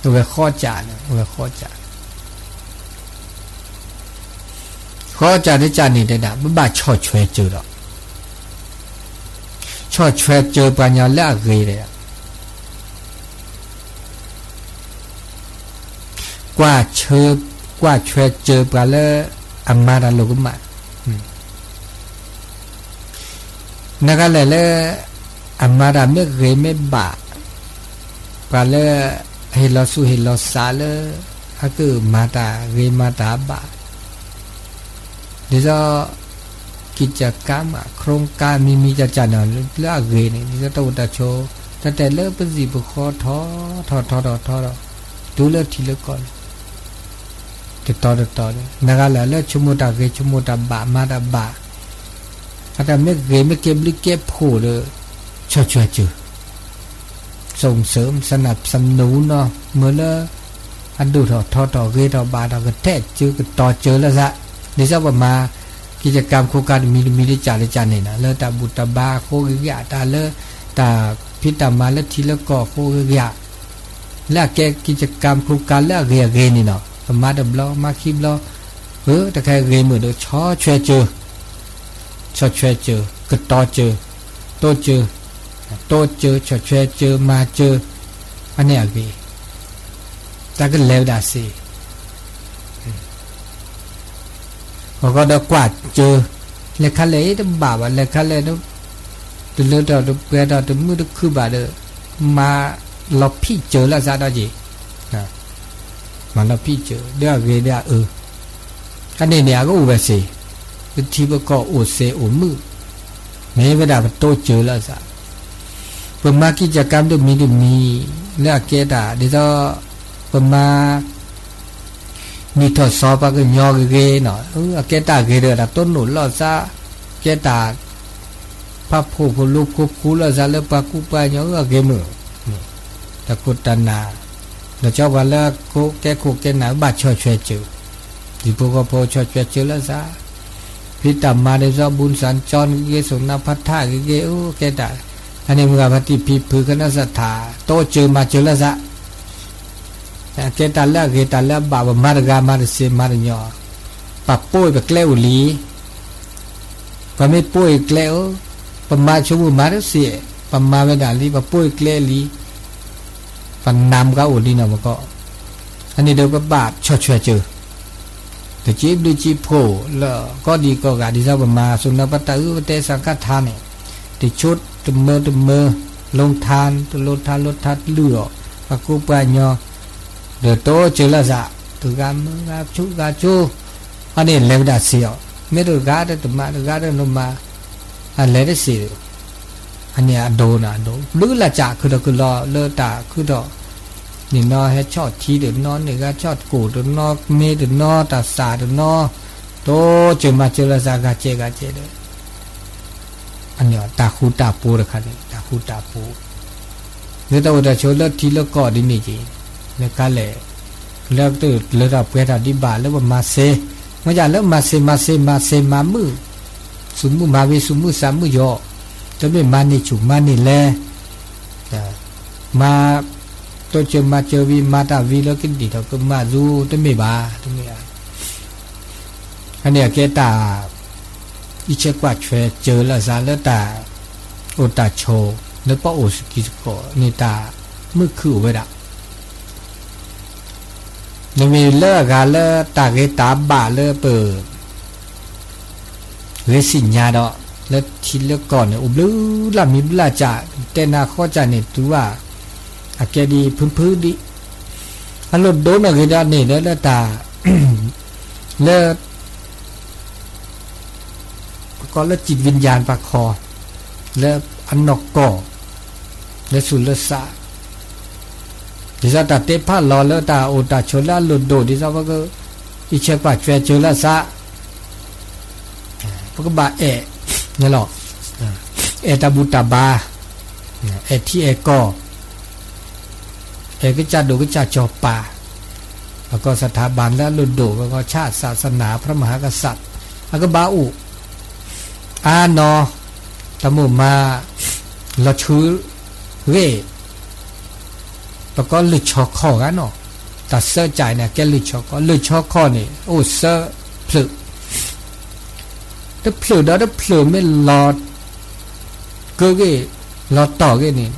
အဝဲဃီစးန့ၣ် အဝဲဃီစး, ဃီစးတစဲးန့ၣ်တဲဒၣ် ပဘၣ်ဆီၣ်ထွဲစၢၤဒီး, ဆီၣ်ထွဲစၢၤပှၤကညီလၢအဂ့ၤဒီး ကွၢ်ထွဲစၢၤပှၤလၢအမၤတၢ်လိၣ်ကမၣ်, နကလဲၤလၢ အမၤတၢ်မ့ၢ်ဂ့ၤမ့ၢ်ဘၣ်, ပှၤလၢအဟ့ၣ်လီၤဆူၣ်ဟ့ၣ်လီၤသးလၢ အကမၤတၢ်ဂ့ၤမၤတၢ်ဘၣ်, ဒ်သိး กิจกรรม โครงการ မံၤမံၤကၢ်ကၢ်န့ၣ် လၢအဂ့ၤန့ၣ် ဒ်သိးတၢ်အိၣ်တၢ်ဆိး တၢ်တဲလၢပစံာ်ပဃီထီထီထီထီထီထီ တုၤလၢထံလၢကီၢ်န့ၣ် တတီၤတတီၤန့ၣ် နဂၤလၢ်လၢဆိကမိၣ်တၢ်ဂ့ၤ ဆိကမိၣ်တၢ်ဘၣ် မၤတၢ်ဘၣ် အတၢ်မ့ၢ်ဂ့ၤမ့ၢ်ကဲဘျုးကဲဖှိၣ်ဒီး ဆီၣ်ထွဲစၢၤ ส่งเสริม สนับสนุน နီၤ မ့ၢ်လၢ အဒိၣ်ထီၣ်ထီထီၣ်ဂ့ၤထီၣ်ဘၣ်ထီၣ် ကထဲးစၢၤကတီၤစၢၤလၢသး ဒ်သိးပမၤ กิจกรรม โครงการ တမံၤတမံၤတကးတကးန့ၣ်နီၤ လၢတၢ်ဘူၣ်တၢ်ဘါအဃိဂ့ၤဂ့ၤ တၢ်လၢ တၢ်ဖံးတၢ်မၤလၢထံလၢကီၢ်အဃိဂ့ၤဂ့ၤ လၢအကဲ กิจกรรม โครงการ လၢအဂ့ၤအဂ့ၤန့ၣ်နီၤ ပမၤတဘျီ မၤခံဘျီ အၢ တၢ်ခဲဂ့ၤမုာ်ဒီး ဆီၣ်ထွဲစၢၤ ဆီၣ်ထွဲစၢၤ ကတီၤစၢၤ တိစၢၤ တိစၢၤ ဆီၣ်ထွဲစၢၤ မၤစၢၤ အန့ၣ်အဂ့ၤ တၢ်ကလဲၤဝဲဒၣ်စ့ၢ် အဃိဒီးကွၢ်စၢၤ လဲၤခါလဲၣ်အံၤတဘၣ်ဘၣ် လဲၤခါလဲၣ် တလၢထီၣ်တပှဲၤထီၣ်တမုာ်တခုၣ်ဘၣ်ဒီး မၤလီၤဖံးစၢၤလၢသးဒီးက့ၤ မၤလီၤဖံးစၢၤ ဒီးအဂ့ၤဒီးအအၢ အန့ၣ်န့ၣ် အကအိၣ်ဝဲစ့ၢ် ပထံပကီၢ်အိၣ်စ့ၢ်အိၣ်မုာ် မ့ၢ်ဝဲဒၣ်ပတိစၢၤလၢသး ပမၤ กิจกรรม တမံၤတမံၤ လၢအကဲတၢ် ဒ်သိး ပမၤ နံၣ်ထီၣ်သီပှၤကညီဂ့ၤဂ့ၤနီၤ အကဲတၢ်ဂ့ၤဒီးတၢ်တိၢ်နီၣ်လိာ်သး ကဲတၢ် ဖးဖှိၣ်ဖိလိၤဖိဃူလိာ်သးလၢပှၤကူပှၤကညီအဂ့ၤမုာ် တၢ်ခိၣ်တၢ်နၢ် ဒီးကၠီပှၤလၢကဲခိၣ်ကဲနၢ်ဘၣ်ဆီၣ်ထွဲစၢၤ ဒ်ဖိဃီဖိဆီၣ်ထွဲစၢၤလၢသး ဒ်တၢ်မၤဒ်သိး ဘူၣ်စၣ်ကၠီဂ့ၤဂ့ၤ စိၣ်နါဖးထးဂ့ၤဂ့ၤ အိၣ်ကဲတၢ်, အန့ၣ်မုၢ်ဂၤဖါတံၢ်ဖံဖုး ခနၢစၢ်ထး တိစၢၤမၤစၢၤလၢသး, ကဲတၢ်လၢအဂ့ၤတၢ်လၢအဘၣ် ပမၤတဂၤမၤတစ့မၤတညီ, ပပိာ်အံၤပကျဲအိၣ်လံ, ပမ့ၢ်ပိာ်အံၤကျဲအိၣ်, ပမၤဆိကမိၣ်မၤတစ့, ပမၤဝဲဒၣ်လံ ပပိာ်အံၤကျဲလံ, ပနၢ်မုၢ်ဂၤအိၣ်လံနီၤမကီ, အန့ၣ်ဒီးပဘၣ်ဆီၣ်ထွဲစၢၤ တစံးဘျုးစံးဖှိၣ်လၢကီၢ်ဒံးကီၢ်ဂၤ ဒ်သိးပမၤစိၢ်နီၤပတၢ်အုၣ်ပတဲစၢ်ကထါန့ၣ်, တဆိတမၢတမၢ, လိထါတလိထါလိထါတလုၢ်အီၤ, ပှၤကူပှၤညီ, ဒီးတိစၢၤလၢသး, တဂၤမုၢ်ဂၤဆိဂၤဆိ, အန့ၣ်လဲၤဝဲဒၣ်စ့ၢ်အီၤ, မ့ၢ်တဂၤဒီးတမၤ တဂၤဒီးတမၤ, အလဲၤတစ့ၢ် အန့ၣ်အဒိန့ၣ်အဒိ ဘျုးလၢ်စၢ်ခုၣ်ထီၣ်ခုၣ်လီၤလၢတၢ်ခုၣ်ထီၣ်, န့ၣ်နီၤဟဲဆီၣ်ထံတနီၤ န့ၣ်ဂၤဆီၣ်ကိၣ်တနီၤ မ့ၢ်တနီၤ တၢ်သၣ်တနီၤ, တိစၢၤမၤစၢၤလၢသး ဂၤကဲဂၤကဲဒီး အန့ၣ်တၢ်ဃူတၢ်ဖိးတခါန့ၣ် တၢ်ဃူတၢ်ဖိး, လၢတၢ်အိၣ်တၢ်ဆိးလၢထံလၢကီၢ်ဒ်န့ၣ်က့ၤ, လၢကါလဲၣ်, လၢကတၢၢ်လၢတၢ်ပှဲၤတၢ်ဒံးဘၣ်လၢပမၤစ့, မ့ၢ်ဒ်လၢမၤစ့မၤစ့မၤစ့မၤမုာ်, သူၣ်မုာ်မၤဝံၤ သူၣ်မုာ်သးမုာ်ယီၤ, တမ့ၢ်မၤန့ၢ်ဆူၣ်မၤန့ၢ်လဲၢ်, မၤ တိစၢၤမၤစၢၤဝံၤ မၤတၢ်ဝံၤလၢကဒံၣ်ထီၣ်ကမၣ်သူ တမ့ၢ်ဘၣ်, တမ့ၢ်ဘၣ်. အန့ၣ်အကဲတၢ် အံးဆဲးကွၢ်ထွဲစၢၤလၢသးလၢတၢ်အိၣ်တၢ်ဆိး လၢပအိၣ်စကံစကီးန့ၣ် တၢ်မုာ်ခုၣ်အိၣ်ဝဲဒၣ် နမ့ၢ်လၢအဂၤလၢတၢ်ဂ့ၤတၢ်ဘၣ်လၢပ ဂ့ၤဆံးညါဒီး လၢထံလၢကီၢ်န့ၣ် အိၣ်ဘျုးလၢ်မံၤဘျုးလၢ်စၢ်, တဲနၤဃီစၢ်န့ၣ် တုၤဘၣ် အကဲဒ်ဖုဖုဒ် အလိၣ်ဒိနီၣ်ဂ့ၤဒီးန့ၣ် လၢ လၢတၢ် လၢ ပကိးလၢ จิตวิญญาณ ပှၤခီ လၢအနီၢ်ကီၢ် လၢသူၣ်လၢသး ဒ်သိးတၢ်တဲဖးလီၤလၢတၢ်အိၣ်တၢ်ဆိးလၢအလိၣ်ဒိၣ် ဒ်သိးပက အံးဆဲးကွၢ်ထွဲစၢၤလၢသး ပကဘၣ်အဲၣ် န့ၣ်လီၤ. အဲၣ်တၢ်ဘူၣ်တၢ်ဘါ, အဲၣ်ထံအဲၣ်ကီၢ်, အဲၣ်ကစၢ်ဒိၣ်ကစၢ်စီၤပၤ, ပကိး สถาบัน လၢအလိၣ်ဒိၣ်, ပကိး ชาติ ศาสนา พระมหากษัตริย์ အကဘၣ်အိၣ် အါနီၤ, တၢ်မိၣ်မၤ လီၤဆှု ဂ့ၢ် ပကိးလုၢ်ဆီခီၣ်ဂၤနီၤ, တၢ်စၢကၠဲးန့ၣ် ကဲလုၢ်ဆီခီၣ်, လုၢ်ဆီခီၣ်န့ၣ် အိၣ်သၢဖျၢၣ်, တဖျၢၣ်ဒီးတဖျၢၣ်မ့ၢ်လီၤ ကၢဂ့ၢ် လီၤတီၢ်ဂ့ၢ်န့ၣ်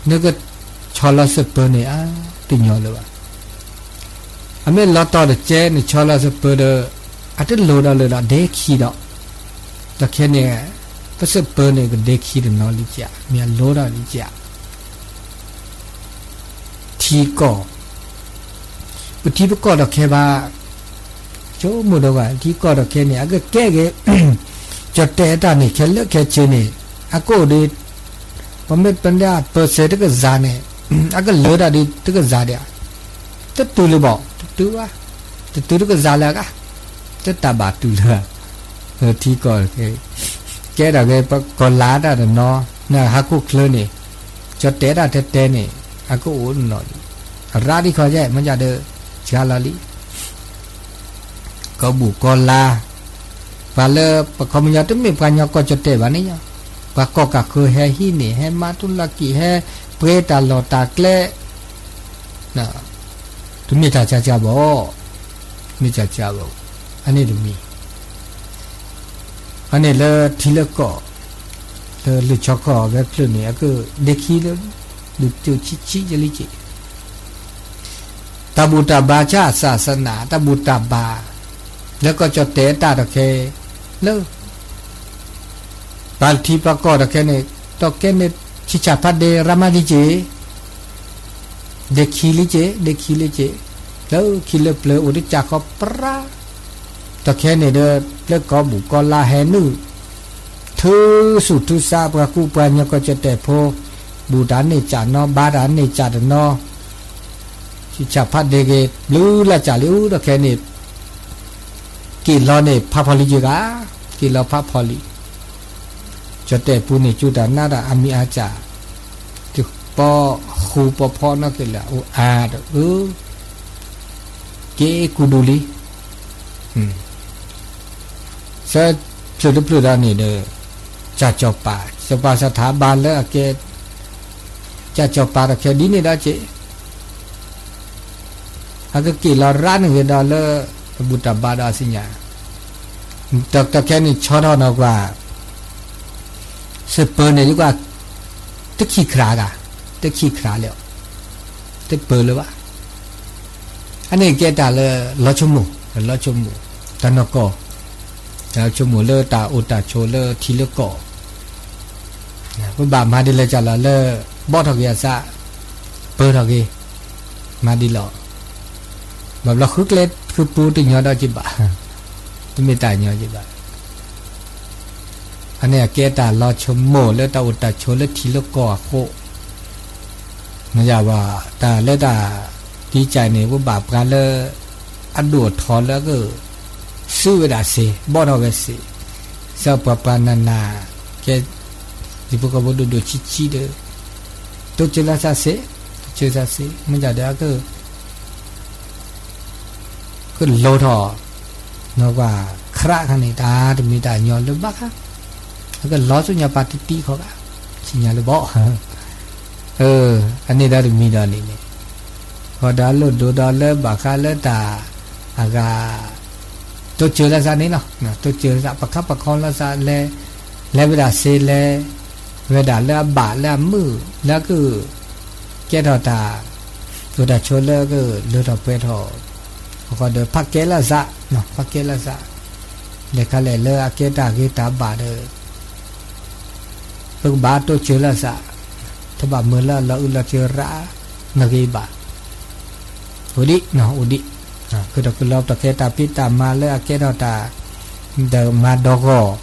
နကဆီလီၤစပၢၤန့ၣ် အါတညီလၢၤဘၣ်. အမ့ၢ်လီၤတီၢ်တကဲန့ၣ် ဆီလီၤစပၢၤဒီး အတလိၤဒီးလၢၤဒီးဒ့ခံဒီး, ဒီးခဲန့ၣ် ပစပၢၤန့ၣ် ကဒ့ခံတနီၤလံကဲး, မ့ၢ်အလိၤဒီးလံကဲး ထံကီၢ်, ပထံပကီၢ်ဒီးခဲဘၣ်, ဆိကမိၣ်ဒီးဘၣ် ထံကီၢ်ဒီးခဲန့ၣ် အကကဲဂ့ၤ, ကၠီၣ်တဲာ်အတၢ်န့ၣ် ခဲလၢာ်ခဲဆ့န့ၣ် အကအိၣ်ဒီး ပမ့ၢ်ပဒၣ်ပၢၤစဲတကစၢ်န့ၣ် အကလၢာ်တၢ်ဒ်တကစၢ်ဒံးဧါ, တတုၤလၢၤဘၣ်, တတုၤဘၣ်, တတုၤတကစၢ်လၢအဂၤ, တတၢ်ဘၣ်တုၤလၢၤ, ထံကီၢ် ကဲဒၣ်ဂ့ၤ ပကီၢ်လါတၢ်တနီၤ နဟးခိၣ်ချၢန့ၣ် ကၠီၣ်တဲာ်တၢ်တဲတဲန့ၣ် အကအိၣ်နီၤလံ, အရၤဒ်ခီယဲၢ် မ့ၢ်ဒ်ဒီး စှၤလီၤလံ ကီၢ်ဘူၣ်ကီၢ်လါ, ပှၤလၢပခီပညီတမ့ၢ်ပှၤကညီကီၢ်ကၠီၣ်တဲာ်ဘၣ်န့ၣ်, ပှၤကီၢ်ကၢ်ဃၢၤဟဲဟံးန့ၢ် ဟဲမၤတူၢ်လီၢ်ကံၣ် ဟဲပှ့ၤတၢ်လီၢ်တၢ်ကျဲ, တမ့ၢ်တၢ်ဆါဆါဘၣ်, မ့ၢ်ဆါဆါဘၣ်, အန့ၣ်တမံၤ အန့ၣ်လၢထံလၢကီၢ် လၢလုၢ်ဆီခီၣ်ဝဲဖျၢၣ်န့ၣ် အကဒ့ခံလၢ လုၢ်တုၤဆံးဆံးယလံက့ၤ တၢ်ဘူၣ်တၢ်ဘါ ဆၣ် ศาสนา တၢ်ဘူၣ်တၢ်ဘါ လၢကီၢ်ကၠီၣ်တဲာ်တၢ်ဒီးခဲ လၢ ပှၤထံပှၤကီၢ်ဒီးခဲန့ၣ် ဒီးကဲန့ၣ် ဆံးဆံးဖးဒဲးရါမးလံက့ၤ ဒ့ခံလံက့ၤ ဒ့ခံလံက့ၤ လၢခံလၢပျၢၤအိၣ်တကးဃီပြါ ဒီးခဲန့ၣ်ဒီး လၢကီၢ်ဘူၣ်ကီၢ်လါဟဲနုာ် ထုးဆူၣ်ထုးဆါပှၤကူပှၤညီကီၢ်ကၠီၣ်တဲာ်ဖိ ဘူၣ်တၢ်န့ၢ်ကၠၢ်နီၤ ဘါတၢ်န့ၢ်ကၠၢ်တနီၤ ဆံးဆံးဖးဒဲးက့ၤ ဘျုးလၢ်ကၠၢ်လံအူ ဒီးခဲန့ၣ် က့ၣ်လီၤန့ၣ် ဖးဖီလံယဂၤ က့ၣ်လီၤဖးဖီလံ ကၠီၣ်တဲာ်ပူၤန့ၣ် ကၠူတၢ်နါတၢ်အမံၤအါစၢ် တပီဃူပီဖီနီၢ်က့ၤလၢအအိၣ်အါဒီးအၢ က့ၣ်ကူဒူလံ ဆၢဖျၢၣ်တဖျၢၣ်ဒီးန့ၣ်ဒီး ကၠၢ်ကၠီၤပၤ, ကၠီၤပၤစးထီၣ်ဘါလၢအကဲ ကၠၢ်ကၠီၤပၤတၢ်ခဲဒ်န့ၣ်ဒီးက့ အကက့ၤလီၤရၣ်န့ၣ်ဂ့ၤဒီးလၢ အဘူၣ်တၢ်ဘါဒီးအသ့ၣ်ညါ, တၢ်ခဲန့ၣ်ဆီထီၣ်နီၢ်ကွၢ် စ့ၢ်ပၢန့ၣ် ယကွၢ် တခံခရးဂၤ, တခံခရးလၢ တပၢလၢၤဘၣ်. အန့ၣ်ကဲတၢ်လၢလီၤဆိကမိၣ်, လီၤဆိကမိၣ်, တၢ်နီၢ်ကီၢ်, တၢ်လီၤဆိကမိၣ်လၢတၢ်အိၣ်တၢ်ဆိးလၢထံလၢကီၢ် ပဘၣ်မၤဒ်လဲၣ်ကၢ်လီၤလၢ ဘီၣ်ထီၣ်က့ၤအသး, ပၢထီၣ်က့ၤ, မၤဒ်လီၤ. ဘၣ်ဘျီဃုကျဲဃုပူတညီဒီးက့ၤဘၣ်, တမ့ၢ်တၢ်ညီက့ၤဘၣ်. အန့ၣ်အကဲတၢ်လီၤဆိကမိၣ်လၢတၢ်အိၣ်တၢ်ဆိးလၢထံလၢကီၢ်အဃိ, မ့ၢ်ယၤဘၣ် တၢ်လၢတၢ် ဒ်ကၢ်န့ၣ် ပဘၣ်ပှၤလၢ အဒိၣ်အထီလၢအက စုဝဲဒၣ်စ့, ဘီၣ်ထီၣ်ဝဲစ့, စၢပှၤပှၤနးနး, ကဲ ဒ်ဖိကီၢ်ဖိဒိၣ်ဒိၣ်ဆံးဆံးဒီး တိစၢၤလၢသးစ့, တိစၢၤသးစ့ မ့ၢ်ယၤဒီးအက ကလိထီၣ် နီၢ်ကွၢ် ခရးခါန့ၣ် တၢ်တမ့ၢ်တၢ်ညီလၢၤဘၣ်ခါ, အကလီၤဆူညါပာ်တံၢ်တံၢ်ခီဂၤ, ဆူညါလၢၤဘၣ်. အန့ၣ်ဒီးတမံၤဒီးန့ၣ်န့ၣ်, ဃီဒီးလိၣ်ဒိၣ်ဒီးလၢဘၣ်ဃးလၢတၢ် အဂၤ တိစၢၤလၢသးန့ၣ်လီၤ. တိစၢၤလၢသး ပခါပခီလၢသးလဲၤ, လဲၤဝဲဒၣ်စ့လဲၤ, ဝဲဒၣ်လၢအဘၣ်လၢအမုာ်လၢအက ကဲထီၣ်တၢ် အိၣ်တၢ်ဆိးလၢကလုၢ်ထီၣ်ပှဲၤထီၣ်, အဃိဒီးဖးကဲလၢသး, ဖးကဲလၢသး, လဲၤခါလဲၣ်လၢအကဲတၢ်ဂ့ၤတၢ်ဘၣ်ဒီး ပကဘၣ်တိစၢၤလၢသး, တဘၣ်မုာ်လၢအလီၤအုးလီၤစၢၤရၣ် နဂ့ၤဘၣ် အိၣ်ဒံး, အိၣ်ဒံး, ကဒီးကလီတၢ်ခဲတၢ်ဖံးတၢ်မၤလၢအကဲထီၣ်တၢ် ဒီးမၤဒီဂီၢ်,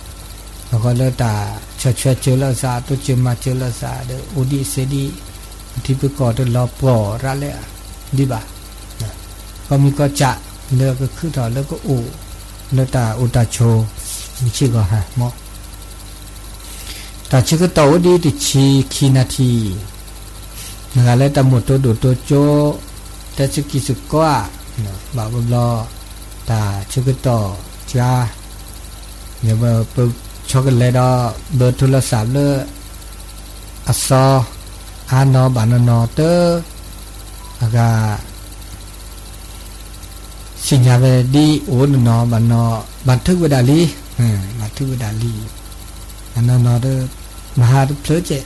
အဃိလၢတၢ်ဆီၣ်ထွဲစၢၤလၢသး တိစၢၤမၤစၢၤလၢသးဒီး အိၣ်ဒံးစ့ဒံး, ပထံပကီၢ်တလီၤပှီၢ်ရၣ်လၢ ဒံးဘၣ်. ကီၢ်မံၤကီၢ်စဲၣ်လၢကခုထီၣ်လၢကအိၣ် လၢတၢ်အိၣ်တၢ်ဆိး မုၢ်ဆ့ၣ်ဂီၤဟါမး တၢ်ဆၢကတီၢ်အိၣ်ဒံးတဆံခံနၣ်ထံၣ်, နဂၤလၢတၢ်မိၣ်တိဒိၣ်တိကၠိ, တဲစကံးစကီဧါ, ဘၣ်ဘျီဘျီ, တၢ်ဆၢကတီၢ်စှၤ, ပဆီကလဲၤဒီး ဘၢၣ်ထိလီၤသးလၢ အစီၤ, အါနီၤဘၣ်နီၤနီၤတၢ်, အဂၤ သ့ၣ်ညါဝဲဒ်အိၣ်နီၤနီၤဘၣ်နီၤ, ဘၣ်ထုးဝဲဒၣ်လံ, ဘၣ်ထုးဝဲဒၣ်လံ, ဘၣ်နီၤနီၤဒီး မဟါတဖျၢၣ်ကဲး,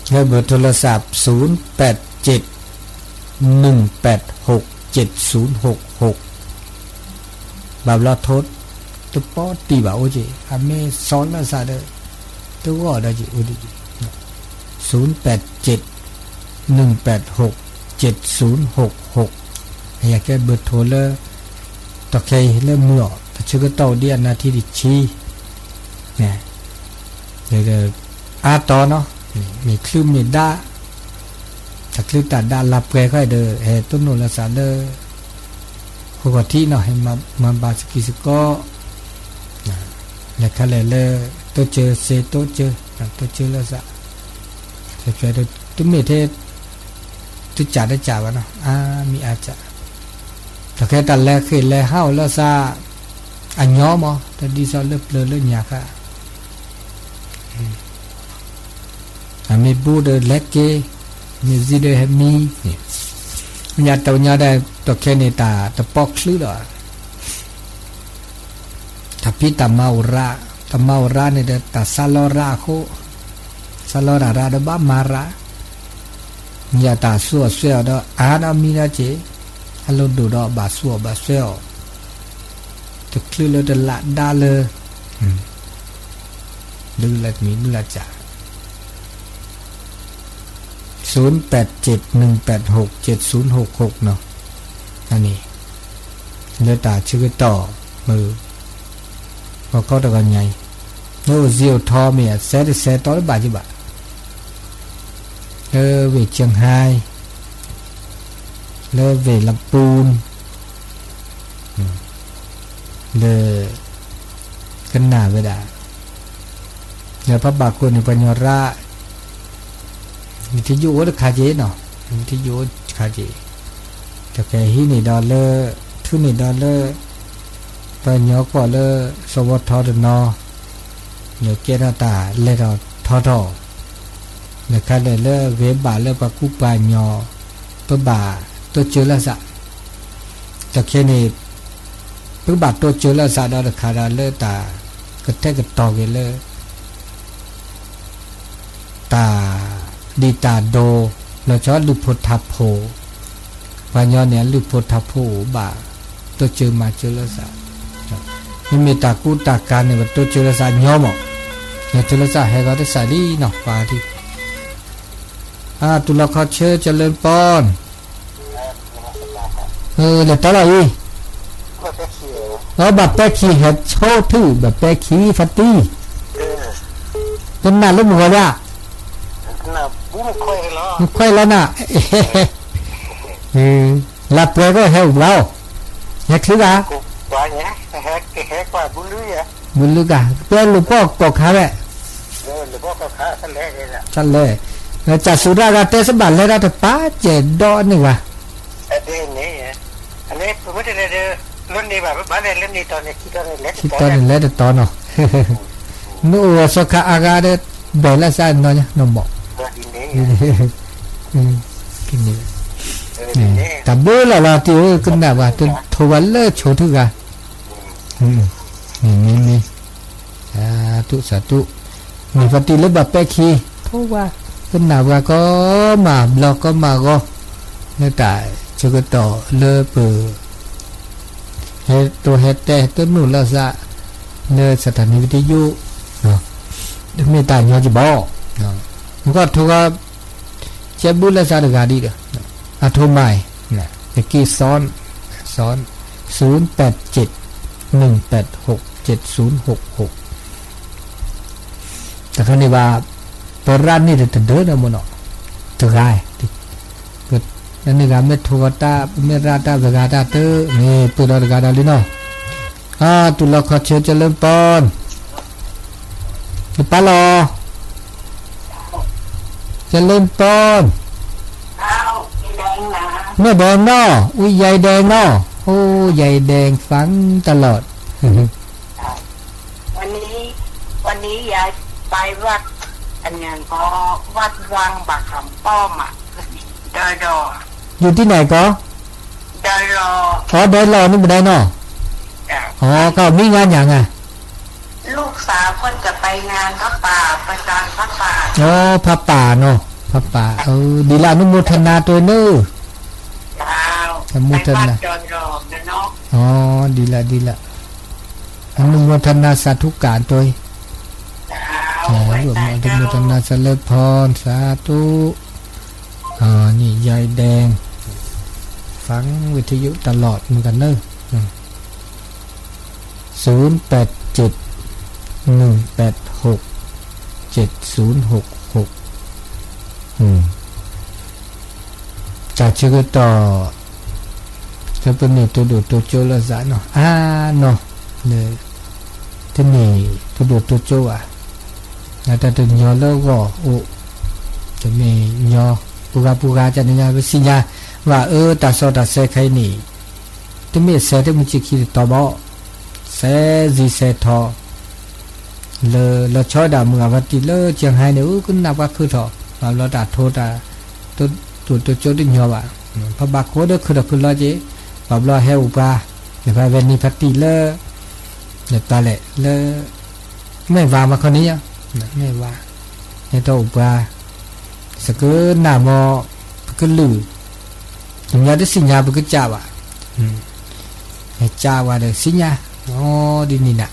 လၢဘၢၣ်ထိလီၤသး ศูนย์แปดเจ็ด หนึ่งแปดหก เจ็ดศูนย์หกหก ဘၣ်ဘျီထိ တပီတံၢ်ဘၣ်အိၣ်က့ၤ, အမ့ၢ်စီလီၤသးဒီး တဂီၢ်ဒီးက့ၤအိၣ်ဒံး, ศูนย์แปดเจ็ด หนึ่งแปดหก เจ็ดศูนย์หกหก, အယကဲဘၢၣ်ထိလၢ တၢ်ခဲအံၤလၢမုၢ်အီၤ တၢ်ဆၢကတီၢ်အိၣ်ဒံးအနၣ်ထံၣ်တဆံ, အါတီၤနီၤ, မ့ၢ်ချုးမ့ၢ်ဒါ, တၢ်ချုးတၢ်ဒါလၢပှဲၤဃီဒီး ဟဲတိၢ်နီၣ်လီၤသးလၢ ဃိဂီၤထံးနီၤ, ဟဲမၤဘၣ်စကံးစကီ, လဲၤခါလဲၣ်လၢ တိစၢၤစ့တိစၢၤ, တိစၢၤလီၤသး, ဒီး တမ့ၢ်ထဲ တစၢ်တစၢ်ဘၣ်နီၤ, အါမံၤအါစၢ်, တၢ်ခဲတၢ်လဲၤဃ့ၢ်လဲၤဟးအိၣ်လီၤသး အညီမး တဒ်သိးလၢပျၢၤလၢညၣ်ဃါ အမ့ၢ်ဘူးဒီးလဲၤက့ၤ, မ့ၢ်စံးဒီးဟဲမံ, ညါတညါဒီး တၢ်ခဲန့ၣ်တၢ်တပီချုးဒီး တၢ်ဖံးတၢ်မၤအိၣ်ရၣ်, တၢ်မၤအိၣ်ရၣ်န့ၣ်ဒီး တၢ်စးလီၤရၣ်အဃိ, စးလီၤတၢ်ရၣ်ဒီးဘၣ်မၤရၣ်, မ့ၢ်တၢ်သူၣ်အီၣ်စွဲအီၣ်ဒီးအါဒီးမံဒီးက့ၤ, အလိၣ်ဒိၣ်ဒီးဘၣ်သူၣ်အီၣ်ဘၣ်စွဲအီၣ်, တချုးလၢတလးဒါလၢ ဒုးလၢတမံၤမုၢ်လၢ်စၢ်, ศูนย์แปดเจ็ด หนึ่งแปดหก เจ็ดศูนย์หกหก နီၤ, န့ၣ် လၢတၢ်ဆၢကတီၢ် မုၢ် ဂီၤခီတဂီၤညါအံၤ, လၢအိၣ်စ့အိၣ်ထီမ့ၢ်အစဲတစဲတီတဘၣ်က့ၤဘၣ်, လၢဝ့ၢ်ကၠၢၣ်ဟဲ, လၢဝ့ၢ်လပူၤ လၢ ကနၣ်ဝဲဒၣ် လၢဖးဘၣ်ခိၣ်န့ၣ် ပှၤညီရၣ် ဝံထံယိအိၣ်တခါက့ၤနီၤ, ဝံထံယိအိၣ်တခါက့ၤ, တကဲဟံးန့ၢ်ဒီးလၢ ထုးန့ၢ်ဒီးလၢ ပှၤကညီကွီၢ်လၢ စီၤဝီထီတနီၤ နကဲထီၣ်တၢ်လဲၤထီၣ်ထီထီၣ် နခါန့ၣ်လၢအဂ့ၤဘၣ်လၢပှၤကူပှၤကညီ ပဘၣ်တိစၢၤလၢအသး တခဲန့ၣ် ပကဘၣ်တိစၢၤလၢအသးဒီးတခါဒီးလၢတၢ်ကတဲာ်ကတီၤက့ၤလၢ တၢ်ဒံးတၢ်ဒိ လီၤဆီလုၢ်ဖိထါဖိ, ပှၤကညီန့ၣ် အလုၢ်ဖိထါဖိအိၣ်ဘၣ် တိစၢၤမၤစၢၤလၢသး, မ့မ့ၢ်တၢ်ကူတၢ်ကၤန့ၣ် ပတိစၢၤလၢသးညီမး, စၢၤလၢသးဟဲဂီၤတစးလံနီၤ ပှၤထံၣ်, တူၢ်လီၤခီဆၢ ကၠၢလၢပီၢ် လဲၤတီလီၤအံၤ, အဘၣ်ပဲခံဟဲဆိထု ဘၣ်ပဲခံဖါတံၢ်, ကနၣ်လၢမုၢ်ဂီၤဒၣ်, မုၢ်ခွဲးလီၤနၤ, လၢပှဲၤကီၢ်ဟဲအိၣ်ဘှါအီၤ, ဟဲချုးဂၤ, မုၢ်လုၢ်ဂၤ ပှဲၤလိာ်ပီၢ်ကီၢ်ခါဝဲ, လဲၤ, ကစူၤရၣ်ဂၤတဲစဘၣ်လဲၤဒီးတပာ်စဲးဒီးန့ၢ်ဂၤ ခံတီၤန့ၣ်လဲၤတတီၤနီၤ, နအိၣ်ဝဲစီၤခါအါဂၤဒီး ဘဲၣ်လၢသးနီၤညါနီၤမး, တၢ်ဘျုးလီၤလီၤတံၢ်ဧၢ ကနၣ်ပှၤ တထိးဝဲလၢဆိထုဂၤ, မ့ၢ်မ့ၢ်မ့ၢ်, စးထူၣ်စးထူၣ်, မ့ၢ်ဖါတံၢ်လၢဘၣ်ပဲခံ, ထိးဝဲ, ကနၣ်ပှၤကီမးဘျီကီမးဂီၤ, လၢတၢ်ဆၢကတီၢ်လၢပ ဟဲတိဟဲတဲ ဟဲတိၢ်နီၣ်လိာ်သး လၢ စးထၣ်နံၤဝံၤတယိၣ်, တမ့ၢ်တၢ်ညီကဘီ, နကီၢ်ထိးဂီၤ ကဲဘုလၢသးတဂၤဒ်ဒီး, အထိးမၤအံၤ, နက့ၤစီ, စီ, သုနပက်စ့း, နုၢ်ပက်ဟူး, စ့းသုနဟူးဟူး တခါန့ၣ်ဘၣ်, ပရၣ်န့ၢ်တဒၢဒီးမ့ၢ်နီၤ, တဂၤ, နဂၤမ့ၢ်ထိးဂီၤတၢ် မ့ၢ်ရၣ်တၢ် ပဂၤတၢ်တၢ် မ့ၢ်ပၢၢ်ဒီးတဂၤဒီးလံနီၤ, တူၢ်လီၤခီဆၢ ကၠၢလၢပီၢ်, နပၢ်လီၤ, ကၠၢလၢပီၢ်, แม่แดงเนาะ อุ้ย ยายแดงเนาะ โอ้ ยายแดง ฟังตลอด วันนี้ วันนี้ยายไปวัด อันนั้นก็ วัดวังบากคำป้อมอะ ดอยดอ อยู่ที่ไหนก็ ดอยหล่อ อ๋อ ดอยหล่อนี่ไม่ได้เนาะ จ้ะ อ๋อ ก็มีงานอย่างอ่ะ ลูกสาวก็จะไปงานผ้าป่า ประจานผ้าป่า อ๋อ ผ้าป่าเนาะ ผ้าป่า เออ ดีละ อนุโมทนาด้วยเนอะ เจ้า อนุโมทนา ไปวัดดอยหล่อนะเนาะ อ๋อ ดีละ ดีละ อนุโมทนาสาธุการด้วย สาธุ อนุโมทนาเจริญพร สาธุ นี่ ยายแดง ฟังวิทยุตลอดเหมือนกันเนอะ ศูนย์แปดเจ็ด หนึ่งแปดหก เจ็ดศูนย์หกหก တၢ်ဆၢကတီၢ် လၢပမ့ၢ်တိၢ်ဒိၣ်တိၢ်ကၠိလၢသးနီၤ အါနီၤ လၢ တမ့ၢ်တိၢ်ဒိၣ်တိၢ်ကၠိဘၣ် တၢ်တညီလၢအဂီၢ်အိၣ် တမ့ၢ်ညီ ပှၤဂၤပှၤဂၤ ကန့ၣ်ညါပသ့ၣ်ညါ ဘၣ်အၢ တၢ်စီတၢ်ဆှံခဲအံၤန့ၣ် တမ့ၢ်စဲးတမုၢ်ဆ့ၣ်ခံတတီၤဘၣ် စဲးဆံးစဲးထီၣ် လၢလီၤဆီဒၣ်မုၢ်ဂၤဖါတံၢ်လၢကၠၢဟဲန့ၣ် အိၣ်ကနၣ်ပှၤခုၣ်ထီၣ် ဘၣ်ဘျီတၢ်ထိတၢ် တိၢ်ဒိၣ်တိၢ်ကၠိတညီဘၣ် ပှၤဘၣ်ခိၣ်ဒီးခုၣ်ထီၣ်ခုၣ်လီၤက့ၤ ဘၣ်ဘျီဟဲအိၣ်ပှၤ နဖဲဝဲန့ၣ်ဖါတံၢ်လၢ နတၢ်လဲၣ်လၢ မဲာ်ဝါမၤခီန့ၣ်ယါ မဲာ်ဝါ ဟဲထီၣ်အိၣ်ပှၤ စကနၣ်မီၤ ပကလုၢ် ကညီတသ့ၣ်ညါပကစၢ်ဘၣ် ဟဲကၢ်ဝဲဒီးသ့ၣ်ညါ အီၤဒ်န့ၣ်နၤ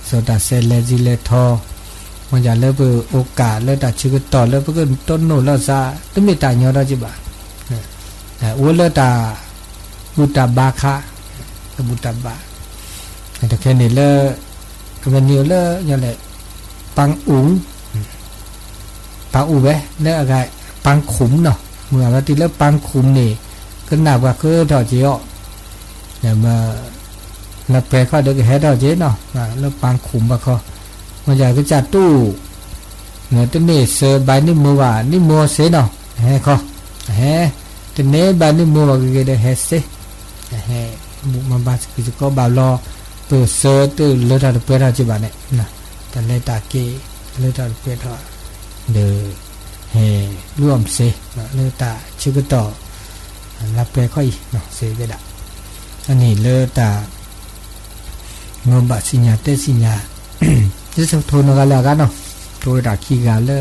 စီၤတၢ်စဲးလဲၤစံးလဲၤထီၣ် မ့ၢ်ယၤလၢပအိၣ်ကၢ်လၢတၢ်ဆၢကတီၢ်လၢပကတိၢ်နီၣ်လိာ်သး တမ့ၢ်တၢ်ညီဒီးက့ၤဘၣ် အိၣ်လၢတၢ်ဘူၣ်တၢ်ဘါခါ တၢ်ဘူၣ်တၢ်ဘါ တခဲန့ၣ်လၢ အဝဲန့ၣ်အိၣ်လၢ ယလဲၣ် ပၢ်အူ ပၢ်အူဝဲ လၢအဂၤ ပၢ်ခုမ်နီၤ မုၢ်အဝဲတုၤလၢပၢ်ခုမ်န့ၣ် ကနၣ်ပှၤဃၢထီၣ်က့ၤအီၤ လၢပှဲၤခီဒီးကဟဲထီၣ်က့ၤနီၤ လၢပၢ်ခုမ်ဘၣ်ခီ မ့ၢ်ယၤကစၢ်တူၢ် တန့ၢ်စၢၤဘၣ်န့ၣ်မိၢ်ဘၣ် န့ၣ်မိၢ်စ့နီၤ ဟဲခီ ဟဲ တန့ၢ်ဘၣ်န့ၣ်မိၢ်ဘၣ်ဂ့ၤဂ့ၤဒီးဟဲစ့ ဟဲ ဘူၣ်မၤဘၣ်သကုၤသကိးဘၣ်လီၤ, ပစၢၤတလၢထီၣ်တပှဲၤထီၣ်က့ဘၣ်န့ၣ်, တၢ်လဲၤတၢ်က့ၤလၢထီၣ်တပှဲၤထီၣ်, ဒီး ဟဲလူအီၣ်မစ့ လၢတၢ်ဆၢကတီၢ် လၢပှဲၤခီအံၤ စံးဝဲဒၣ်, အန့ၣ်လၢတၢ် မ်ဘၣ်စံၣ်ညါတဲစံၣ်ညါ, ယဆိကမိၣ်နီၢ်ဂၤလၢအဂၤနီၤ, ထိဝဲဒၣ်ခံဂၤလၢ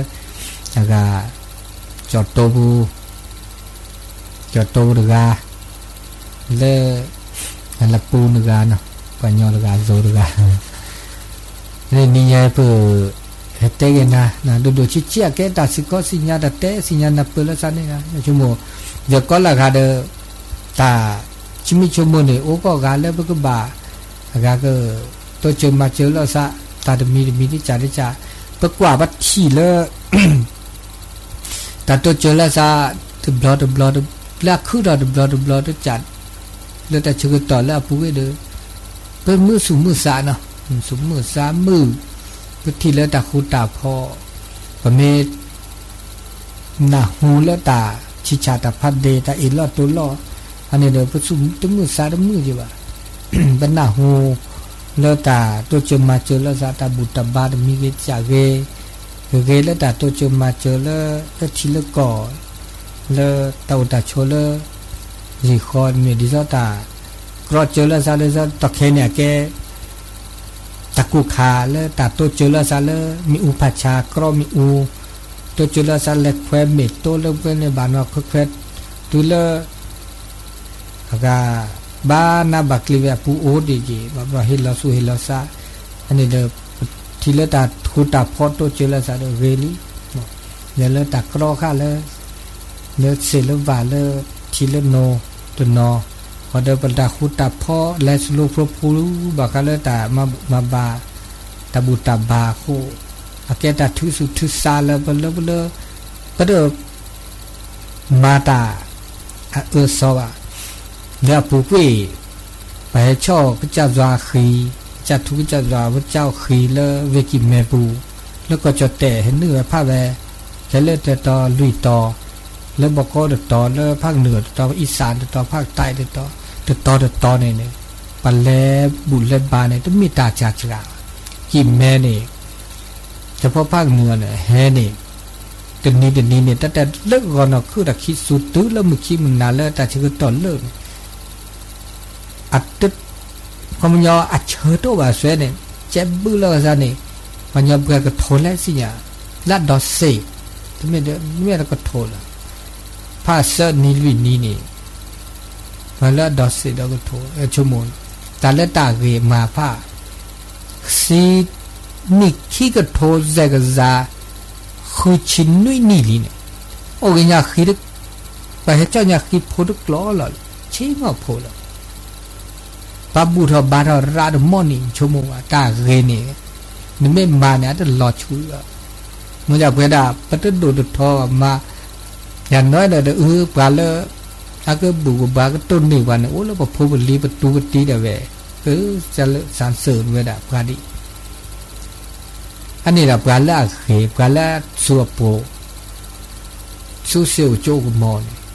အဂၤ ကၠီၣ်တိပူၤ, ကၠီၣ်တိပူၤတဂၤ, လၢ လပူၤတဂၤနီၤ, ပှၤညီတဂၤ ယိၤတဂၤ န့ၣ်နံၤညါပ ဟဲတဲဂ့ၤနၤ ဒိၣ်ဒိၣ်ဆံးဆံး အကဲတၢ်စံၣ်ကီစံၣ်ညါတၢ်တဲစံၣ်ညါနၢ်ပၢၢ်လၢသးန့ၣ်, ဆိကမိၣ် ယကီလၢအဂၤဒီး တၢ် ဆိကမိၣ်ဆိကမိၣ်န့ၣ် အိၣ်ကီၢ်ဂၤလၢပကဘၣ် အဂၤက တိစၢၤမၤစၢၤလၢသး တၢ်တမံၤတမံၤတစၢ်တစၢ် ပကွၢ်ပထံၣ်လၢ တၢ်တိစၢၤလၢသး တဘျီတဘျီ လၢအခုၣ်ထီၣ်တဘျီတဘျီတစၢ် လၢတၢ်ဆၢကတီၢ်လၢအပူၤဝဲဒီး ပမုာ်သူၣ်မုာ်သးနီၤ, မုာ်သူၣ်မုာ်သးမုာ်, ပထံၣ်လၢတၢ်ဃူတၢ်ဖိး, ပမ့ၢ် နၢ်ဟူလၢတၢ်ဆံးဆၣ်တၢ်ဖးဒ့ တၢ်အ့ၣ်လိာ်တိလိာ်, အန့ၣ်ဒီး ပသူၣ်တမုာ်သးတမုာ်က့ဘၣ်, ပနၢ်ဟူ လၢတၢ်တိစၢၤမၤစၢၤလၢသး တၢ်ဘူၣ်တၢ်ဘါတမံၤဂ့ၤတစၢ်ဂ့ၤ, ဂ့ၤလၢတၢ်တိစၢၤမၤစၢၤလၢ လၢထံလၢကီၢ် လၢတၢ်အိၣ်တၢ်ဆိးလၢ ယံၤဃီမ့ၢ်ဒ်သိးတၢ် ကြီစၢၤလၢသးလၢ တီၢ်ခဲန့ၣ်အကဲ တၢ်ကူၣ်ခါလၢတၢ်တိစၢၤလၢသးလၢ မ့ၣ်အူဖးဆါ ကြီမ့ၣ်အူ, တိစၢၤလၢသးလဲၤခွဲမ့ၣ်တိလၢပှဲၤန့ၣ် ဘၣ်နီၢ်ခွဲးခွဲး တုၤလၢ အဂၤ ဘၣ်နးဘၣ်ကျံၤဝဲအပူၤအိၣ်ဒံးက့ၤ ဘၣ်ဘျီဟ့ၣ်လီၤသူၣ်ဟ့ၣ်လီၤသး, အန့ၣ်ဒီး ထံၣ်လၢတၢ်ဃူတၢ်ဖိးတိစၢၤလၢသးဒီးဂ့ၤလံ, ဒီးလၢတၢ်ကြီဃာ်လၢ လၢသ့ၣ်လၢဘၣ်လၢထံလၢနိတနီၤ, ဃီဒီးပတၢ်ဃူတၢ်ဖိးလဲၤစလိဖိဖူ ဘၣ်ဃးလၢတၢ်မၤဘူၣ်မၤဘါ တၢ်ဘူၣ်တၢ်ဘါအဃိ, အကဲတၢ်ထုးသူၣ်ထုးသးလၢပလၢပလၢ ပတ မၤတၢ်အအၢအသီဘၣ်. လၢအပူၤကွံာ် ပှၤဟဲဆီၣ်ကစၢ်ယွၤဃံ, ကစၢ်ထူကစၢ်ယွၤ ပကစၢ်ဃံလၢဝ့ၢ်ကံၢ်မဲပူၤ, လၢကီၢ်ကၠီၣ်တဲၣ်ဟဲနုာ်ဝဲဖၣ်ဝဲ, ခဲလၢာ်တတီၤလွံၢ်တီၤ, လၢဘီကီတတီၤ, လၢဖၣ်ကနုာ်တတီၤ, အံသၣ်တတီၤ, ဖၣ်ကတၢၢ်တတီၤ, တတီၤတတီၤန့ၣ်န့ၣ်, ပှၤလဲၤဘူၣ်လဲၤဘါန့ၣ် တမ့ၢ်တၢ်စှၤစှၤ, ကံၢ်မဲန့ၣ် တဖီဖၣ်ကနုာ်အီၤန့ၣ် ဟဲန့ၣ် တနံၤတနံၤန့ၣ် တၢ်တဲလၢဂီၤနီၢ်ခုၣ်တၢ်ခံသူတုၤလၢမုၢ်ခံမုၢ်နၤလၢတၢ်ဆၢကတီၢ်လၢာ်န့ၣ် အတ ခီပညီအဆၢတအိၣ်ဘၣ်စွဲန့ၣ် ကဲဘုလီၤကသးန့ၣ် ပှၤကညီပှၤကထိးလဲၣ်သ့ၣ်ညါ လၢအဒီးစ့ၢ် တမ့ၢ်တမ့ၢ်တကထိးလၢၤ ဖးသၢနံၤလွံၢ်နံၤန့ၣ် ပှၤလၢအဒီးစ့ၢ်ဒီးကထိး ဆိကမိၣ် တၢ်လၢတၢ်ဂ့ၤမၤဖး သံ နံၣ်ခံကထိးစဲးကစၢ် ဃုဆံနွံနံၣ်လံန့ၣ် အိၣ်က့ၤညါဃံ ပှၤဟဲကၠီၣ်ညါဃံဖိတကျိၤလီၤ ဆ့ၣ်နီၤဖိလီၤ ပှၤဘူၣ်ထီၣ်ဘါထီၣ်ရးတမီၢ်နံၣ် ဆိကမိၣ်ဘၣ် တၢ်ဂ့ၤန့ၣ် နမ့ၢ်မၤန့ၣ် အတလီၤဆူၣ်လီၤ မ့ၢ်ဒၣ်ပဝဲဒၣ် ပတဒိၣ်တထီဘၣ်မၤ ယၤနီၢ်ဒီးတအု ပှၤလၢ အကဘူၣ်ကဘါကတိၢ်န့ၢ်ပှၤန့ၣ် အိၣ်လၢပဖိပလံၤပတူပတံဒီးဝဲ အၢ စၢ်လၢသးစၢၢ်ဝဲဒၣ်ပှၤဒ် အန့ၣ်ဒီးပှၤလၢအဂ့ၤ ပှၤလၢအစူၢ်အပိာ် စူၢ်စ့ၢ်အိၣ်ကၠိအိၣ်ကမီၤန့ၣ်